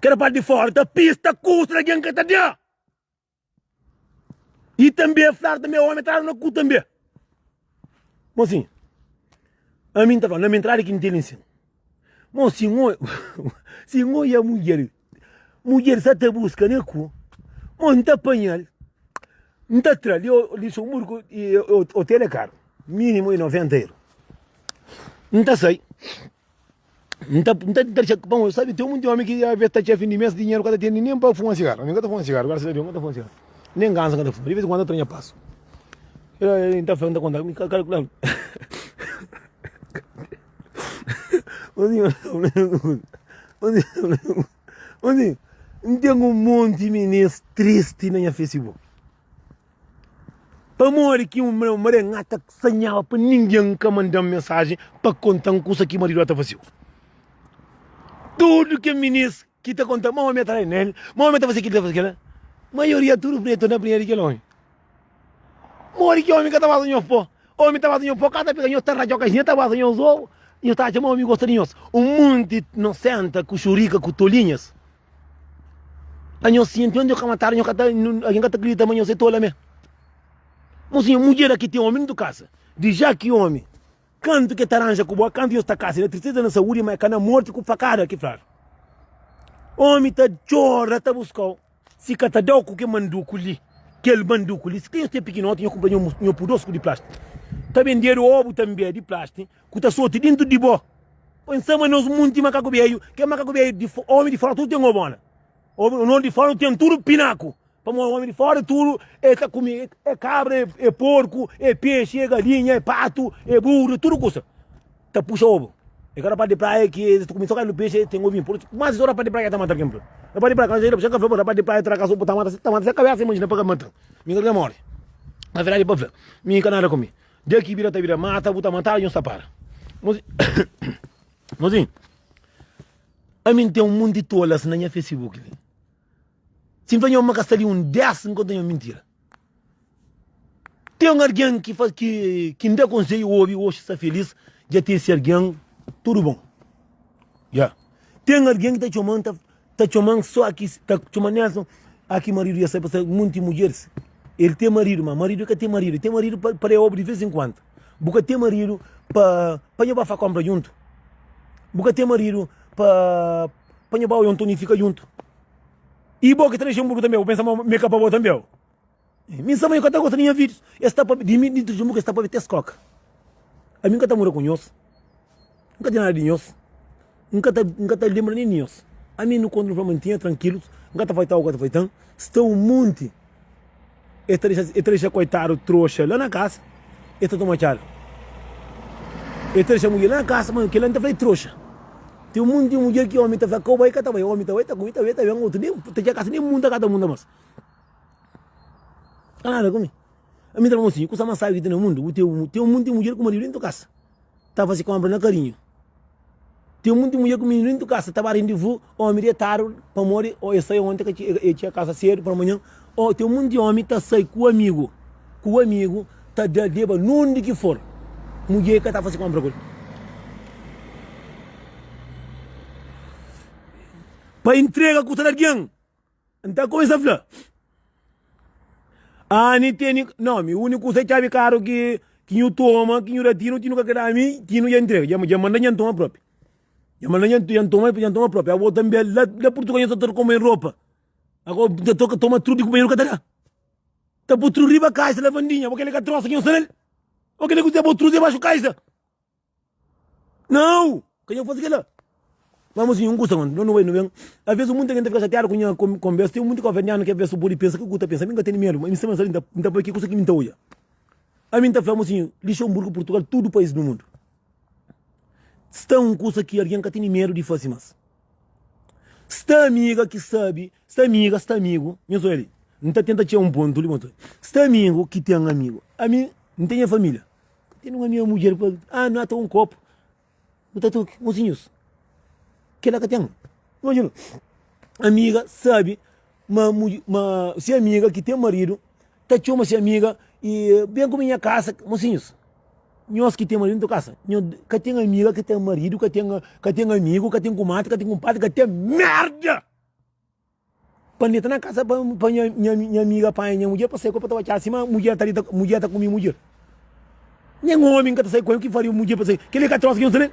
kela parti di fora ta pista kusa di algen ka ta da i tanbe fladu tanbe omi tradu na ku tanbe mosinhu ami nta fla na mi entrada ki nten li nsin mo si n si n oia mudjer mudjer sa ta buska na ku mo nta panhal N ta tra li Luxemburgo hotel é karu, minimu é 90 euro. N ta sai, N ta N ta dexa, bom, sabe ten munti omi ki aves ta txia fin di mes dinheru ka ta tene nen pa fuma sigaru. Ami N ka ta fuma sigaru, grasas a Deus N ka ta fuma sigaru, nen gansa N ka ta fuma, di vez en kuandu N ta tra nha pasu. N ta fla, N ta konta, mi ka kalkula. N ten un monti minis tristi na nha Facebook. Pamodi ki un meu maridu N ta sanhaba pa ningen ka manda-m mensajen pa konta-m kusa ki maridu ta faze-u. Tudu ke minis ki ta konta-m ma omi ta rai nel, ma omi ta faze kila, ta faze kila, maioria tudu pretu na prinha di kel omi. Modi ki omi ka ta baza nhos pó? Omi ta baza nhos pó, ka ta pega nhos, ta ratxa kaxinha, ta baza nhos obu, nhos ta atxa ma omi gosta di nhos. Un monti nosenta ku xurika ku tolinhas. A nhos sinti onde ka matadu, nhos ka ta, algen ka ta kridita ma nhos é tola mé. Mosinha, mudjer aki ten omi ntu kasa. Di ja ki omi, kantu ke ta ranja ku bo, kantu nhos ta kasa, na tristeza na saúdi, ma é ka na morti ku fakada ki fladu. Omi ta txora, ta buskau. Si ka ta dau ku ke manduku li, kel manduku li, si ka nhos ten pikinoti, nhos kunpra nho pu dos ku di plasti. Ta bendedu obu tanbe di plasti ku ta soti dintu di bo. Oi nsa ma nos munti makaku beju, ke makaku beju di omi di fora tudu ten obona. Omi di fora ten tudu pinaku. Pamodi omi di fora tudu e ta kume, e kabra, e porku, e pexi, e galinha, e patu, e buru, tudu kusa ta puxa obu. E ka rapaz di praia ki es ta kume so kaldu pexi, ten ovinhu. Pur isu, mas so rapaz di praia ka ta mata algen. Rapaz di praia, ka fla rapaz di praia tra kasu ta mata, ta mata se kabesa, imajina pa ka mata. Mi ka ta mori. Na verdadi pa fla, mi ka nada ku mi. Dia ki bira ta bira mata, bu ta matadu, nhos ta para. Mozinho, ami N ten un monti tolas na nha facebook li. Si N fla nho ma ka sta li un des, N konta nho mintira. Ten algen ki fa ki ki N da konsedju obi oxi sta felis, dja ten se algen tudu bon. Ya. Ten algen ki ta txoman ta ta txoman so aki ta txoman Nelson, aki maridu dja sai pa sai munti mudjeris. El ten maridu, ma maridu ka ten maridu, el ten maridu pa pa da obi di vez en kuandu. Bu ka ten maridu pa pa nho ba fa konpra djuntu. Bu ka ten maridu pa pa nho ba oja un tonifica djuntu. I bo ki ta Luxemburgo tanbe, bu pensa ma mi ka pa bo tanbe? Mi nsa ma nho ka ta gosta di nha videos. Es ta papia di mi di Luxemburgo, es ta papia te skoka. Ami nka ta mora ku nhos, nka ten nada di nhos, nka ta nka ta lembra nen di nhos. Ami nu kontra nu fla mantinha trankilus, nka ta faitau ka ta faitan. Sta un monti E ta dexa, e ta dexa koitadu troxa la na kasa, e ta toma txada. E ta dexa mudjer la na kasa, ma kila N ta fla e troxa. Ten monti mudjer ki omi ta fla ka bu bai, ka ta bai, omi ta bai, ta kume, ta bai, ta ben, otu nen ta txega kasa nen munta ka ta munta mas. Ka nada ku mi. Ami ta fla mosinhu, kusa mas sabi ki ten na mundu, bu ten, ten monti mudjer ku maridu dentu kasa. Ta fasi konpra na karinhu. Ten munti mudjer ku mininu dentu kasa ta ba rendevu, omi detadu pamodi o e sai onti ka e txiga kasa sedu pa manhan, o ten munti omi ta sai ku amigu, ku amigu ta da deba nundi ki for, mudjer ka ta fasi konpra ku el. Pa intrega kusa di algen. N ta kumesa fla, Ani tene nomi, uniku kusa é txabi karu ki ki nhu toma, ki nhu da Tinu, Tinu ka kre da mi, Tinu dja ntrega, dja dja manda nha ntoma propi. Dja manda nha nha ntoma, nha ntoma propi. Abo tanbe la la Purtugal nha sa ta kume ropa. Ago ta toka toma tru di kumpanheru ka ta da. Ta pui tru riba kaisa lavandinha, bo keli ka trosa ki nhu sta nel. Bo keli kuzê bo tru debaxu kaisa. Nau! Ka nha faze kela. Ma mosinhu, un kusa, no no bai no ben. A ves munta gen ta fika xatiadu ku nha konbersa. Ten munti kauverdianu ki a ves pudi pensa ke ku ta pensa. Mi nka tene medu, ma mi sta pensa, N ta bai ki kusa ki mi ta oja. Ami N ta fla, mosinhu, Lixemburgu, Purtugal, tudu pais du mundu sta un kusa ki algen ka tene medu di fase mas. Sta amiga ki sabi, sta amiga, sta amigu, nhos oja li, N ta tenta txega un pontu li, sta amigu ki ten amigu. Ami N ten nha familia. Ten un amiga mudjer pa ah no ata un kopu bu ta toki mosinhus kela ka ten imajina amiga sabi ma ma si amiga ki ten maridu ta txoma si amiga i ben ku mi nha kasa mosinhus nhos ki ten maridu ntu kasa nho ka ten amiga ki ten maridu ka ten ka ten amigu ka ten kumadri ka ten kunpadri ka ten merda. Pa N deta na kasa pa pa nha nha nha amiga panha nha mudjer pa sai ku el pa ta ba txada sima mudjer ta deta mudjer ta kume mudjer. Nen omi N ka ta sai ku el ki faria mudjer pa sai kel-li ka trosa ki nhos ta ben.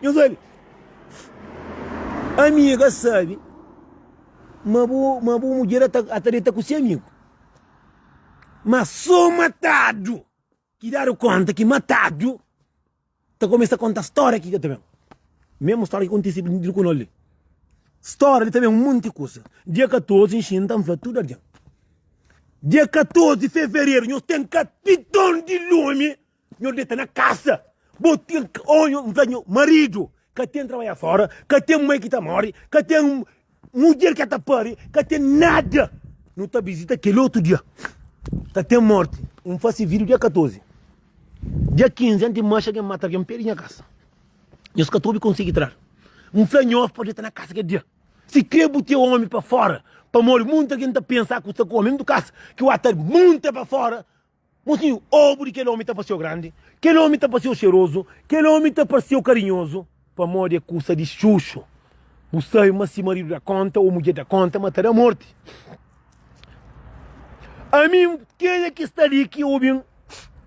Nhos obi amiga sabi ma bu ma bu mudjer ata ata deta ku si amigu ma so matadu ki dadu konta ki matadu. Ta kumesa konta stória ki ka ta ben. Mesmu stória ki kontise di ku no li. Stória li ta ben un monti kusa. Dia 14 N xinta N fla tudu algen. Dia 14 di fevereru nhos ten kapiton di lumi nhos deta na kasa. Bo ten oh N fla nho maridu ka ten trabadja fora, ka ten mai ki ta mori, ka ten mudjer ki ta pari, ka ten nada. Nu ta bizita kel otu dia. Ka ten morti. N fasi vídiu dia 14. Dia 15 anti manxa algen mata algen pé di nha kasa. Nhos ka ta obi konsigi tral. N fla nhos pa deta na kasa kel dia. Si kre bu te omi pa fora, pamodi munta algen ta pensa ku sta ku omi dentu kasa, ki wa ta munta pa fora. Mosinhu, obu di kel omi ta parseu grandi, kel omi ta parseu xerozu, kel omi ta parseu karinhozu, pamodi é kusa di xuxu. Bu sabe ma si maridu da konta o mudjer da konta ma ta da morti. Ami, kenha ki sta li ki obi-m,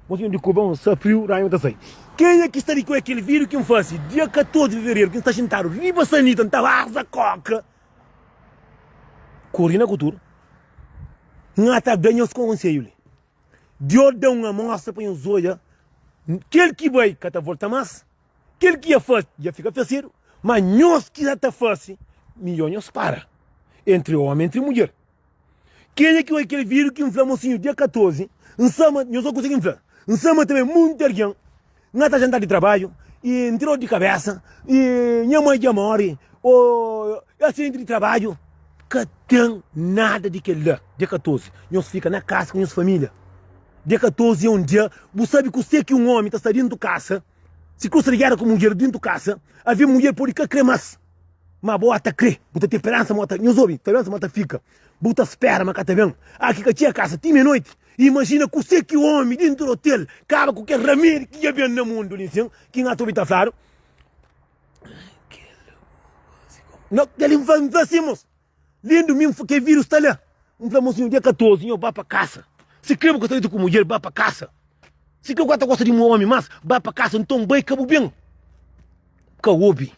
Mosinhu di Kuba, un sta friu, rainha ta sai. Kenha ki sta li ki obi kel vídiu ki N fase dia 14 di fevereru, ki N sta xintadu riba sanita, N ta baza koka, kori na kuturu, N ata da nhos konselhu li. Dios da un amostra pa nhos odja, kel ki bai ka ta volta mas. Kel ki dja fase, dja fika fasedu, ma nhos ki sa ta fase, midjor nhos para, entri omi, entri mudjer. Kenha ki oi kel vídiu ki N fla mosinhu dia 14, N sa ma, nhos oi kuze ki N fla, N sa ma ta ben munti algen, N ata jantar di trabadju i N ten dor di kabesa i nha mai dja móre ô asidenti di trabadju. Ka ten nada di kel-la. Dia 14, nhos fika na kasa ku nhos família. Dia 14 é un dia, bu sabe kuse ki un ómi ta sta déntu kasa, si krusa di géra ku mudjer déntu kasa, avê mudjer pode ka kre más, má bo ata kre, bu ta ten speransa ma ta, nhos obi, speransa ma ta fika, bu ta spera ma ka ta ben. A ki ka txega kasa ti mia-noiti, imajina kuse ki ómi déntu di otel kaba ku kel ramedi ki dja ben na mundu li nsin, ki N ata obi ta fladu. Nau, kel-li N fla si, mos. Lindu mi ke virus sta la. N fla mosinhu dia 14 nho ba pa kasa. Si kre bu ka sta dita ku mudjer ba pa kasa. Si kre bu ka ta gosta di un omi mas ba pa kasa nton bai ka bu ben. Ka obi.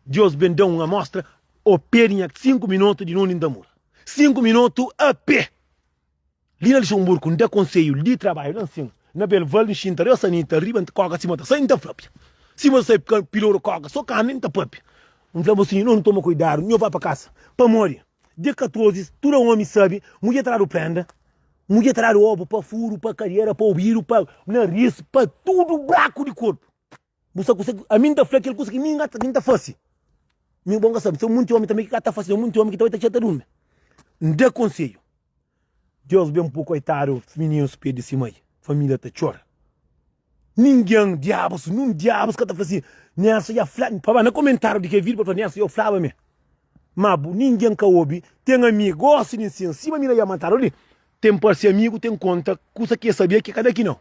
Dios ben da un amostra o pé di nha 5 minotu di nundi N ta mura. 5 minotu a pé. Li na Luxemburgo N da konselhu li trabadju la nsin na Belval N xinta riba sanita riba N koka sima ta sai N ta papia sima ta sai piloru koka so karni N ta papia N fla mosinhu no nu toma kuidadu nho ba pa kasa pamodi dia 14 tudu omi sabi mudjer ta dadu prenda mudjer ta dadu obu pa furu pa kadera pa obidu pa naris pa tudu braku di korpu Bu sa kuse ami N ta fla kel kusa ki mi N ta fase. Mi bo N ka sabe. Ten munti omi tanbe ki ka ta fase. Ten munti omi ki ta bai ta txia ta durmi. N da konsedju. Deus ben pui koitadu mininus perde si mai. Familia ta txora. Ningen, diabus, nun diabus ka ta fla si, Nelson dja fla. Pa ba na komentariu di kel video pa fla Nelson dja flaba mi. Ma bu ningen ka obi. Ten amigu gosi di nsin sima mi na dja matadu li. Ten parse amigu ten konta kusa ki e sabia ki ka da ki nau.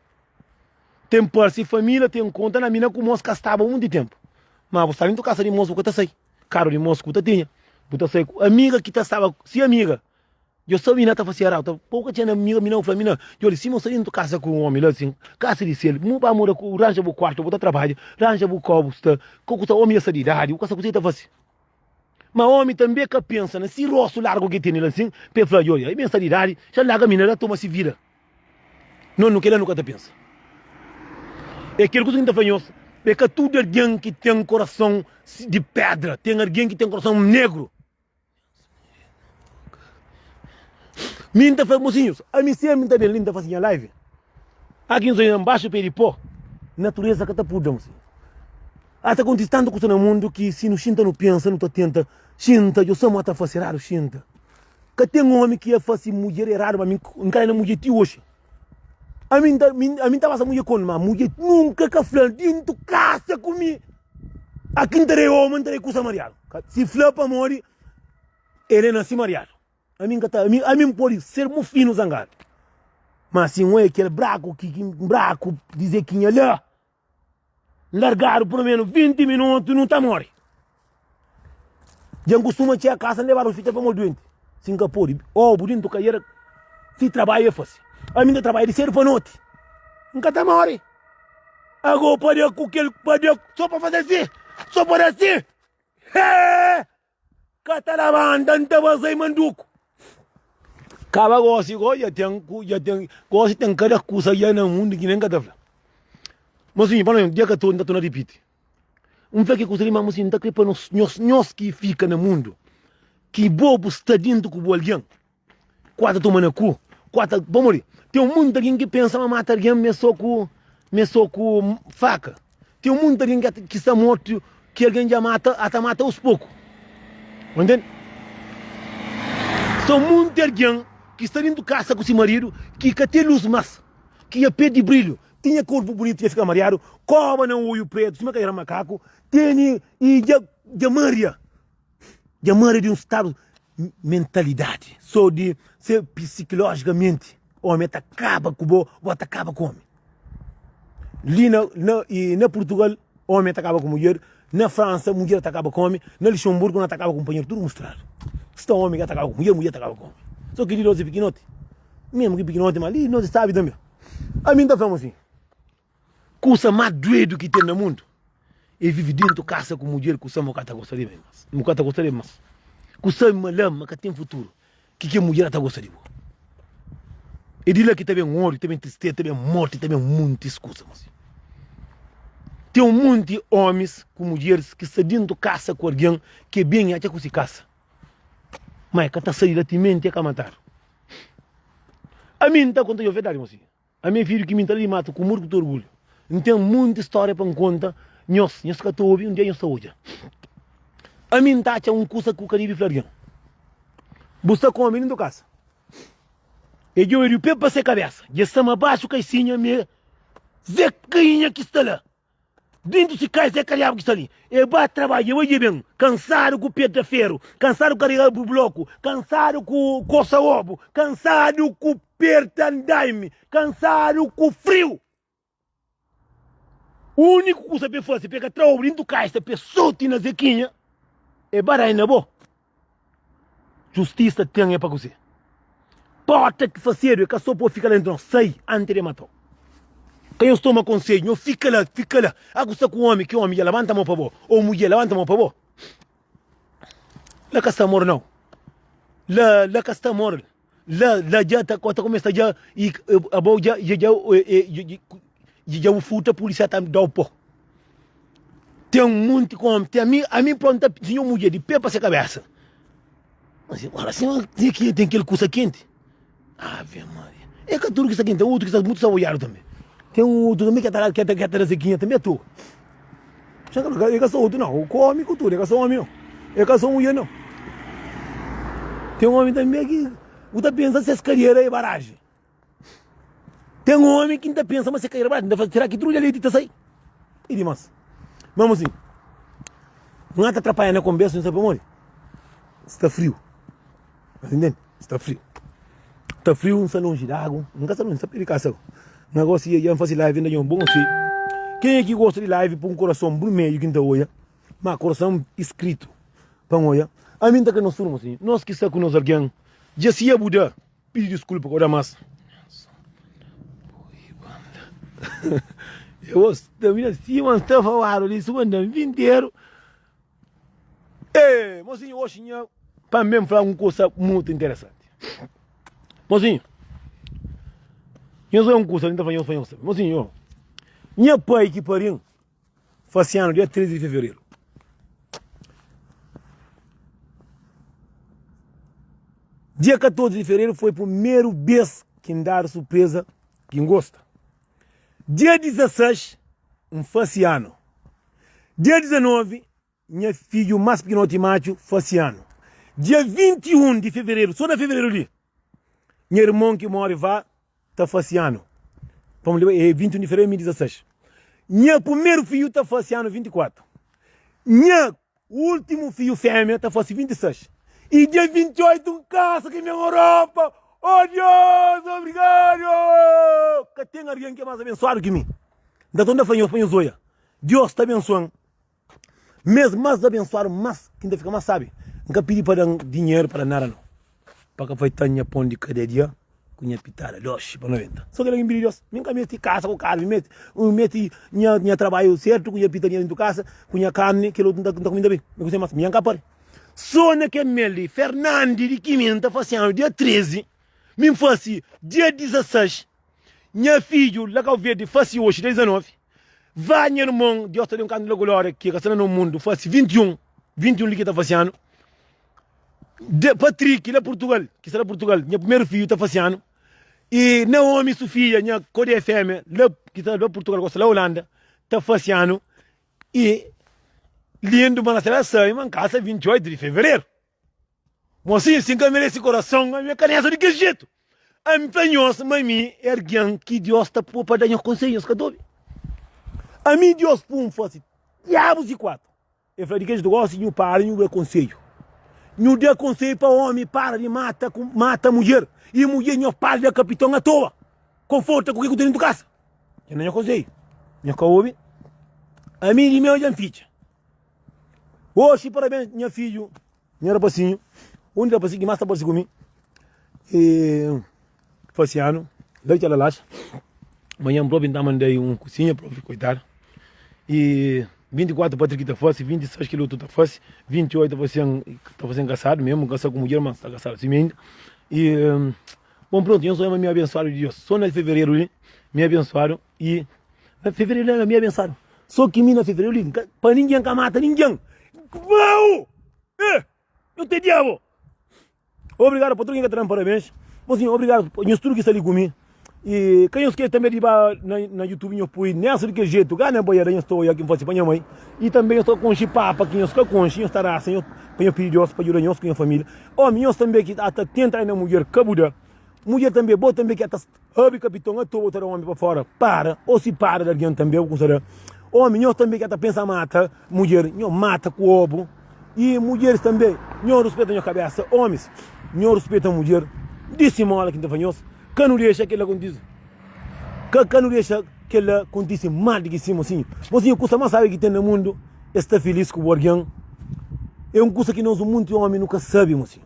Ten parse família ten konta na mina ku mos ka staba munti tenpu. Ma bu sta dentu kasa di mos bu ka ta sai. Karu di mos ku ta tinha bu ta sai ku amiga ki ta staba si amiga. Djo sa mina ta fasi eradu ta pou ka txena amiga mina bu fla mina djo li sima bu sta dentu kasa ku un omi la sin kasa di sel mu ba mora ku ranja bu kuartu bu ta trabadja ranja bu kau bu sta ku ku sta omi ya sta di idadi bu ka sa kuse ki ta fasi. Ma omi tanbe ka pensa na si rostu largu ki tene la sin pa e fla djo li mi sta di idadi xa larga mina la toma si vida. No nu kela nu ka ta pensa. É kel kusa ki N ta fla nhos, é ka tudu algen ki ten korason di pedra, ten algen ki ten korason negru. Mi N ta fla mosinhus, ami senpri N ta ben li N ta fasi nha live. Aki N sta nbaxu pé di pó, natureza ka ta purda mosinhus. A ta kontise tantu kusa na mundu ki si nu xinta nu pensa, nu ta tenta xinta, djo sa ma ta fasi eradu xinta. Ka ten omi ki ia fasi mudjer eradu, ma mi N ka na mudjer ti oxi. Ami N ta, ami N ta pasa mudjer konu, ma mudjer nunka ka fla dintu kasa ku mi. Aki N ta da omi, N ta da kusa mariadu. Si fla pamodi el é nasi mariadu. Ami N ka ta, ami, ami N podi ser mufinu zangadu. Ma si N oia kel braku ki, ki braku di Zekinha la. Largadu pelo menu 20 minutu nu ta mori. Dja N kustuma txega kasa N lebadu ospital pamodi duenti. Si N ka podi, obu dintu kaiera si trabadju e fasi. Ami N ta trabadja di sedu pa noti. N ka ta mori. Ago pa da ku kel pa da so pa fasi asi, so pa da asi. Hee! Ka ta labanta N ta bazai manduku. Kaba gosi go dja ten ku dja ten gosi ten kada kusa dja na mundu ki nen ka ta fla. Mosinhu pa dia ka to N ta torna ripiti. N fla ki kusa li ma mosinhu N ta kre pa nos nhos nhos ki fika na mundu ki bo bu sta dintu ku bu algen. Kua ta toma na ku, kua ta pamodi ten munti algen ki pensa ma mata algen me so ku me so ku faka. Ten munti algen ki ki sta mortu ki algen dja mata ata mata aos poku. Bu ntende? So munti algen ki sta dentu kasa ku si maridu ki ka ten lus mas, ki dja perdi brilhu, tinha korpu bunitu dja fika mariadu, koba na oiu pretu sima ka era makaku, tene i dja dja maria. Dja mara di un stadu mentalidadi so di se psikilojikamenti omi ta kaba ku bo, bo ta kaba ku omi. Li na na i na Purtugal omi ta kaba ku mudjer, na Fransa mudjer ta kaba ku omi, na Luxemburgu na ta kaba ku kunpanheru, tudu mostradu. Sta omi ka ta kaba ku mudjer, mudjer ta kaba ku omi. So ki li nos e pikinoti, mesmu ki pikinoti ma li nos e sabi tanbe. Ami N ta fla-m asin. Kusa más duedu ki ten na mundu é vive dentu kasa ku mudjer ku sa ma ka ta gosta di mas. Ma ka ta gosta di mas. Ku sabe ma la ma ka ten futuru. Ki ke mudjer ta gosta di bo. É di la ki ta ben ódiu, ta ben tristeza, ta ben morti, ta ben muntis kusa. Mas ten un munti omis ku mudjeris ki sta dentu kasa ku algen ki é ben atxa ku si kasa. Ma é ka ta sai di la timenti é ka matadu. Ami N ta konta nhos verdadi mosinhu. Ami é fidju ki mi N ta la di matu ku mutu ku orgulhu. N ten munti stória pa N konta nhos. Nhos ka ta obi, un dia nhos ta odja. Ami N ta atxa un kusa ku ka dibi fla algen. Bu sta ku omi dentu kasa. E djobe di pe pa se kabesa. Dja sta ma baxu kaisinha mi é Zé Kainha ki sta la. Dentu si kais é kadiabu ki sta li. E ba trabadja, e bai dja ben, kansadu ku peta feru, kansadu ku karega bu bloku, kansadu ku kosa obu, kansadu ku perta andaimi, kansadu ku friu. Uniku kusa pa e fase pa e ka tra obu dentu kaisa pa e soti na Zekinha, e ba dai na bo. Justisa ten é pa kuzê? Porta ki fasedu é ka so pa bo fika la dentu, nau. Sai anti de matau. Ka nhos toma konsedju, nhos fika la, fika la. A ku sta ku omi, ki omi dja labanta mo pa bo, ou mudjer labanta mo pa bo. La ka sta amor nau. La, la ka sta amor. La, la dja ta, ta kumesa dja, i abo dja, dja, dja, dja bu furta, pulisia ta dau po. Ten munti ku omi, ten ami, ami pronta si nho mudjer di pe pa se kabesa. Mas agora si nho ki ten kel kusa kenti. Ave Maria. É ka tudu ki sta kenti, ten utru ki sta mutu saboiadu tambi. Ten utru tambi ki ta ki ta ki ta da sekinha tambi atoa. É ka so utru nau, ku omi ku tudu, é ka so omi nau. É ka so mudjer nau. Ten omi tambi ki bu ta pensa ses kadiera é baraji. Ten omi ki ta pensa ma se kaira bradu, ta fala, será ki tudu dja leti ta sai? E dimas. Mesmu asin, N ata atrapaia na konbersa, N sabe pamodi? Sta friu. Mas intende? Sta friu. Sta friu, N sta lonji di agu. N ka sta lonji, N sta pertu di kasa. N gosi dja N fasi live, N da nhos bon konsedju. Kenha ki gosta di live, pun kurason burmedju ki N ta oia, ma kurason iskritu pa N oia. Ami N ta kre nos tudu, mosinhu. Nos ki sta ku nos algen, dja si ya bu da. Pidi diskulpa ka da mas. Eu sta mi sima sta faladu li suma nda vinteru. Eh, mozinho, hoje nha pa mesmo falar um coisa muito interessante. Mozinho, nhos é um coisa, então nhos nhos. Mozinho, nha pai que parim Fase anu dia 13 di fevereru. Dia 14 di fevereru foi primeru bês ki N dadu surpreza ki N gosta. Dia 16 N fase anu. Dia 19 nha fidju más pikinoti matxu fase anu. Dia 21 di fevereru, sô na fevereru li, nha irmon ki móre va ta fase anu. Pamodi é 21 di fevereru di 2016. Nha primeru fidju ta fase anu 24. Nha últimu fidju fémia ta fase 26. I dia 28 N kasa ki ben Europa. Oh Dios, obrigadu! Ka ten algen ki é más abensuadu ki mi. N ta torna fla nhos pa nhos oia. Dios ta abensuan. Mes más abensuadu, más ki N ta fika más sábi. N ka pidi pa da-m dinheru pa da nada nau. Pa ka faita nha pon di kada dia ku nha pitada doxi pa 90. So kila ki N pidi Deus. Mi N ka mesti kasa ku karu, mi N mesti nha nha trabadju sertu ku nha pitadinha dentu kasa, ku nha karni, kel otu N ta N ta kume tanbe. Mi ku se mas, mi N ka pari. So na kel mel di Fernandi di ki mi N ta fasi anu dia 13, mi N fasi dia 16. Nha fidju la Kau Verdi fasi oxi dia 19, va nha irmon, Dios ta da un kantu la glória ki ka sta na no mundu, fasi 21, 21 li ki ta fasi anu. De, Patrick la Purtugal, ki sta la Purtugal, nha primeru fidju ta fasi anu. I Naomi Sofia, nha kodé fémia, la ki sta la Purtugal, gosta la Holanda, ta fasi anu. I lindu, ma na será sabe ma N kasa 28 di fevereru. Mosinhu, si N ka merese korason, ami é ka nessa di kel jetu. Ami fla nhos ma mi é algen ki Dios ta pô pa da nhos konsedju, nhos ka ta obi. Ami Dios pô-m fase diabus di kuatu. El fla, di kel jetu gosi nhu para nhu da konsedju. Nhu da konsedju pa omi para di mata ku mata mudjer, i mudjer nho para di da kapiton atoa. Konforta ku ke ku ten dentu kasa. Dja na nha konsedju, nhos ka obi. Ami di meu dja N fitxa. Oxi parabéns nha fidju, nha rapasinhu, un di rapasinhu ki más ta parse ku mi e fase anu la di Txalalaxa. Manhan propi N ta manda-i un kusinha propi, koitadu. E 24 Patriki ta fase, 26 kel otu ta fase, 28 ta fase ta fase kasadu mesmu, kasa ku mudjer ma sta kasadu sima inda. E bon prontu, nhos odja ma mi abensuadu di Dios. So na fevereru li mi abensuadu e na fevereru li mi abensuadu. So ki mi na fevereru li, pa ningen ka mata ningen. Mau! Eh! Eu te diabo! Obrigado pa tudo quem ka ta dam parabéns. Mosinhu, obrigadu pa nhos tudu ki sta li ku mi. I ka nhos skese tanbe di ba na na youtube nhos pui Nelson di kel jetu gana baiada nhos ta oia ki N fase pa nha mai. I tanbe nhos ta konxe papa ki nhos ka konxe, nhos ta rasa nhos pa nhos pidi Deus pa djuda nhos ku nhos familia. Omi, nhos tanbe ki ta tenta da na mudjer ka bu da. Mudjer tanbe, bo tanbe ki ta abri kapiton atoa bo ta da omi pa fora, para. O si para da algen tanbe bu kumsa da. Omi, nhos tanbe ki ta pensa mata mudjer, nhos mata ku obu. I mudjeris tanbe, nhos ruspeta nhos kabesa. Omis, nhos ruspeta mudjer. Di simola ki N ta fla nhos, ka nu dexa kel-la kontise. Ka ka nu dexa kel-la kontise mal di ki si, mosinhu. Mosinhu, kusa más sábi ki ten na mundu é sta filís ku bu algen. É un kusa ki nos munti omi nu ka sabe, mosinhu.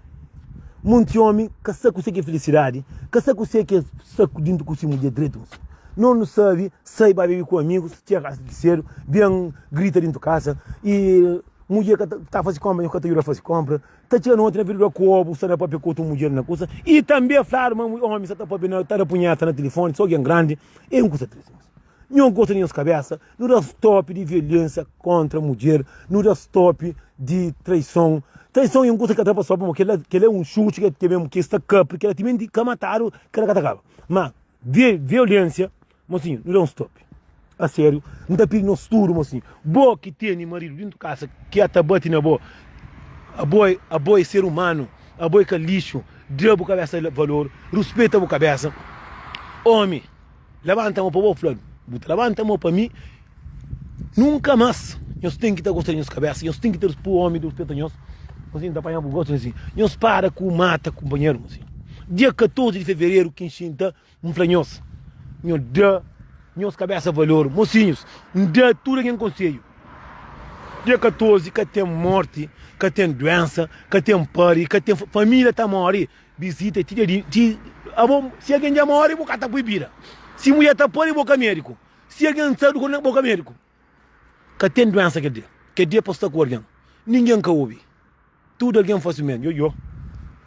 Munti omi ka sa kuse ki é filisidadi, ka sa kuse ki é sta dintu ku si mudjer dretu, mosinhu. Nos nu sabe sai ba bebe ku amigus, txega kasa di sedu, ben grita dintu kasa i mudjer ka ta fasi konpra, nhos ka ta juda fasi konpra. Ta txega noti na vida da ku obu sta na papia ku otu mudjer na kusa i tanbe fladu ma omi sta ta papia na ta da punheta na tilifoni so algen grandi e un kusa tristi mas nho gosta di nhos kabesa nu da stop di violensia kontra mudjer nu da stop di traison traison e un kusa ki ka ta pasa pamodi kila kila e un xuxu ki ke ki sta kapri kila timenti ka matadu kila ka ta kaba ma violensia Mosinhu, nu da un stop. Asériu, N ta pidi nos tudu, mosinhu, bo ki tene maridu dintu kasa ki a ta bati na bo, abo abo é ser umanu, abo é ka lixu, da bu kabesa valor, ruspeta bu kabesa. Omi, labanta mo pa bo, fla, bu ta labanta mo pa mi, nunka mas. Nhos ten ki ta gosta di nhos kabesa, nhos ten ki ta pui omi ta ruspeta nhos. Mosinhu, N ta panha bu gostu, mosinhu. Nhos para ku mata kunpanheru, mosinhu. Dia 14 di fevereru ki N xinta N fla nhos, nho da nhos kabésa valor. Mosinhus, N da tudu algen konsedju. Dia 14 ka ten mórti, ka ten duénsa, ka ten pari, ka ten família ta móre, bizita ti dia di ti abo si algen dja móre bo ka ta pui bida. Si mudjer ta pari bo ka médiku, si algen sta ku bo ka médiku. Ka ten duénsa kel dia. Kel dia pa sta ku algen, ningen ka obi. Tudu algen fase menu. Yo yo.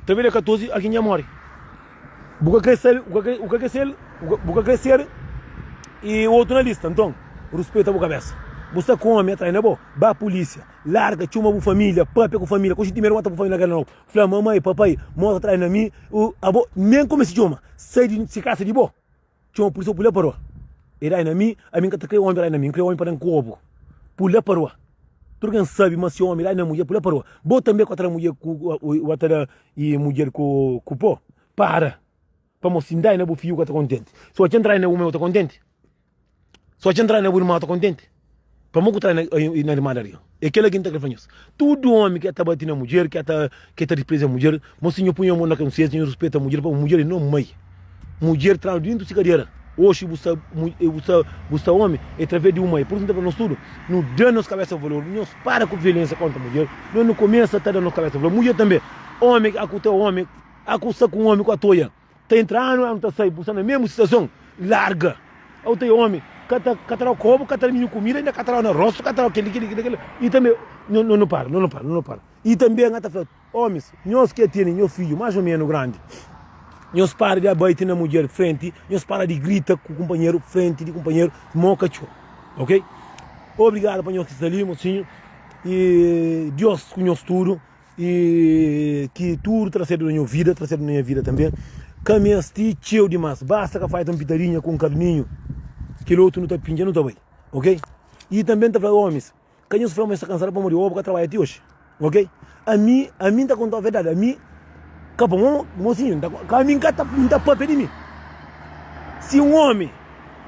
Talvez dia 14 algen dja more. Bu ka kre ser, bu ka kre, bu ka kre ser, bu ka kre ser e otu na lista. Nton, ruspeta bu kabesa. Bu sta ku omi atrai na bo, ba pulisia, larga, txoma bu familia, papia ku familia. Ku xinti medu mata bu familia na kela nau. Fla mamai, papai, mos atrai na mi, u abo nen kumesa txoma, sai di si kasa di bo. Txoma pulisia pula pa rua. E dai na mi, ami N ka ta kre omi pa dai na mi, N kre omi pa dan ku obu. Pula pa rua. Tudu ken sabi ma si omi dai na mudjer, pula pa rua. Bo tanbe ku ta da mudjer ku bu ta da i mudjer ku ku po, para. Pamo si N dai na bu fiju, bu ka ta kontenti. Si oca N ta dai na bu mai, bu ta kontenti? Si oca N ta dai na bu irma, bu ta kontenti? Pamo ku ta dai na irma di algen? É kela ki N ta kre fla nhos. Tudu omi ki ta bati na mudjer, ki ta ki ta dispreza mudjer, mo si nho pui nho mon na konsiensia, nho ruspeta mudjer, pamo mudjer é no mai. Mudjer tradu dintu si kadera. Oxi bu sta bu sta bu sta omi é traves di un mai. Pur isu N ta fla nos tudu, nu da nos kabesa valor, nhos para ku violensia kontra mudjer, nos nu kumesa ta da nos kabesa valor. Mudjer tanbe, omi a ku ta omi, a ku sta ku un omi ku atoia. Ta entra anu, anu ta sai, bu sta na mesmu situason, larga. Au ta omi, ka ta ka ta dau kobu, ka ta da mininu kumida, inda ka ta dau na rostu, ka ta dau keli, keli, keli, keli. I tanbe, no no para, no no para, no no para. I tanbe N ta fla, omis, nhos ke tene nho fiju mas o menu grandi, nhos para di abaiti na mudjer frenti, nhos para di grita ku kunpanheru frenti di kunpanheru, mo katxor. Ok? Obrigadu pa nhos ki sta li, mosinhu, i Dios ku nhos tudu. I ki tudu ta sedu na nha vida, ta sedu na nha vida tanbe. Ka mesti txeu dimas, basta ka falta un pitadinha ku un karninhu, kel otu nu ta pintxa nu ta bai, ok? I tanbe N ta fla omis, ka nhos fla ma nhos sta kansadu pamodi obu ka trabadja ti oxi, ok? Ami, ami N ta kontau verdadi, ami ka pa mo, mosinhu, N ta, ami N ka ta, N ta papia di mi. Si un omi,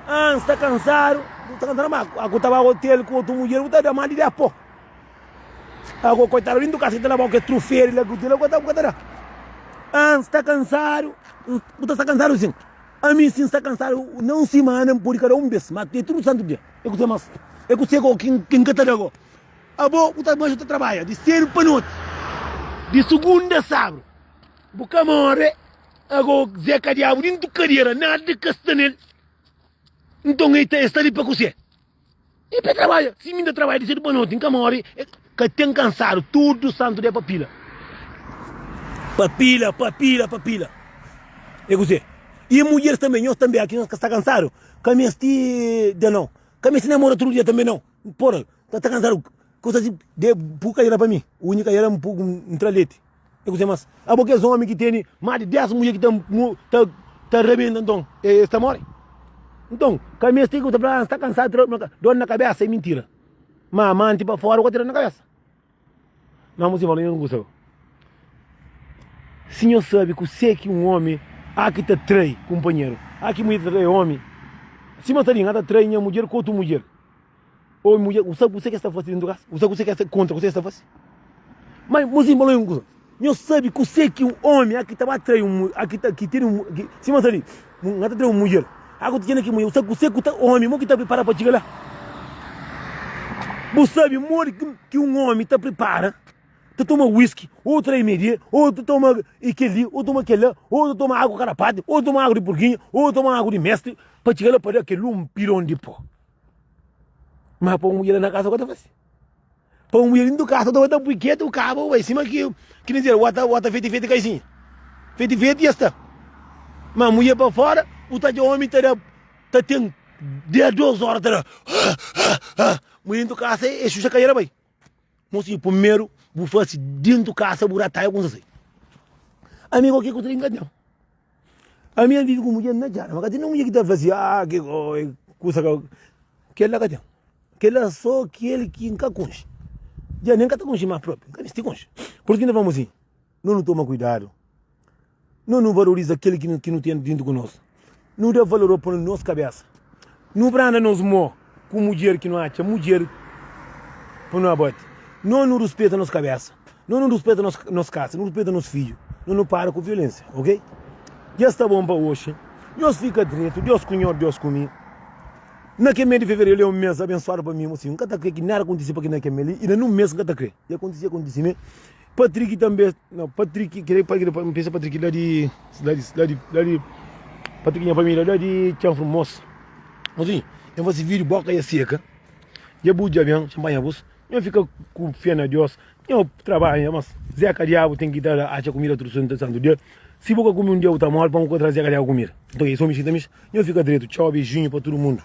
ah, N sta kansadu, N sta kansadu ma aku ta ba otel ku otu mudjer, bu ta da mal di da po. Ago koitadu dintu kasa ki ta labau ke truferi la ku la ku ta da. Ah, N sta kansadu, bu ta sta kansadu sin. Ami si N sta kansadu na un simana N pudi ka da un bes, ma e tudu santu dia. E kuse mas? E kuse go ki N ka ta da go? Abo bu ta manxa ta trabadja di sedu pa noti, di sugunda a sabru, bu ka more. Ago Ze Kadiabu dintu kadera nada ka sta nel. Nton e sta li pa kuse? E pa trabadja, si mi nta trabadja di sedu pa noti, nka mori, ka ten kansadu, tudu santu dia pa pila, pa pila, pa pila, pa pila. E kuzê? E mudjeris tanbe, nhos tanbe, aki nhos ka sta kansadu, ka mesti da nau, ka mesti namora tudu dia tanbe nau. Pora, ta ta kansadu, kusa si, de pu ka era pa mi, uni ka era, N tra leti. É kuzê más? Abo kes ómi ki tene más di 10 mudjer ki ta ta ta rabenta nton es ta móre? Nton ka meste ki bu ta fla ah N sta kansadu tra ma dor na kabésa é mintira má amanti pa fóra bu ka ta dor na kabésa má bu fala nhos kusa si nhos sabe kuse ki un ómi a ki ta trai kunpanheru a ki mudjer ta trai ómi sima sta li N ta trai nha mudjer ku otu mudjer. Oi mudjer, bu sabe kuse ki es ta fase dentu kasa? Bu sabe kuse ki es ta kontra kuse ki es ta fase? Mas mozinhu fala un kusa, Nhos sabe kuse ki un omi a ki ta ba trai un a ki ta ki tene un ki sima sta li, N ta trai un mudjer, a ku ta tene ki mudjer, bu sabe kuse ku ta omi mo ki ta pripara pa txiga la? Bu sabe modi ki un omi ta pripara ta toma whisky, ou trai medie, ou ta toma e kel-li, ou toma kel-la, ou ta toma agu karapati, ou toma agu di purginha, ou toma agu di mestri pa txiga la pa da kel un pilon di pó. Ma pa un mulher na kasa ka ta fasi. Pa un mulher dentro kasa ta pui ketu kaba bai sima ki ki dizer wa ta wa ta feti feti kaisinha. Feti feti ya sta. Ma mulher pa fora bu ta dja omi ta da ta ten 10 2 ora ta da mulher dentro kasa e xuxa kaira bai. Mosinhu primeru bu fasi dentro kasa bu rataya kunsa sai. Ami ke ku ta inga ten. Ami N vive ku mudjer na djada, ma ka ten nen mudjer ki ta fla si, ah, ke kusa ka. Kel-la ka ten. Kel-la so kel ki N ka konxe. Dja nen N ka ta konxe más propi, N ka misti konxe. Pur isu ki N ta fla-m asin, no nu toma kuidadu, no nu valoriza kel ki nu ten dintu ku nos, nu da valor pa nos kabesa, nu branda nos mô ku mudjer ki nu atxa mudjer pa nu abati. No nu ruspeta nos kabesa. No nu ruspeta nos nos kasa, nu ruspeta nos fidju, no nu para ku violensia, ok? Dja sta bon pa oxi, nhos fika dretu, Deus ku nho, Deus ku mi. Na kel mes di fevereru é un mes abensuadu pa mi, mosinhu. N ka ta kre ki nada kontise pa ki na kel mes li, i na nun mes N ka ta kre. Dja kontise, dja kontise me. Patriki tanbe, no, Patriki, kre, Patriki, N pensa Patriki la di, la di, la di, la di, Patriki nha familia la di Txan Formosa. Mosinhu, N fase vídiu, boka ya seka, dja bu dja ben, xa N panha bus. Nho fika ku fé na Deus, nho trabadja, mas Zeka Diabu ten ki ta atxa kumida tudu santu dia. Si bu ka kume un dia bu ta mori, pamodi ku ka tra Zeka Diabu kumida. Nton, e so mixi ta mixi. Nho fika dretu. Txau, beijinho pa tudu mundu.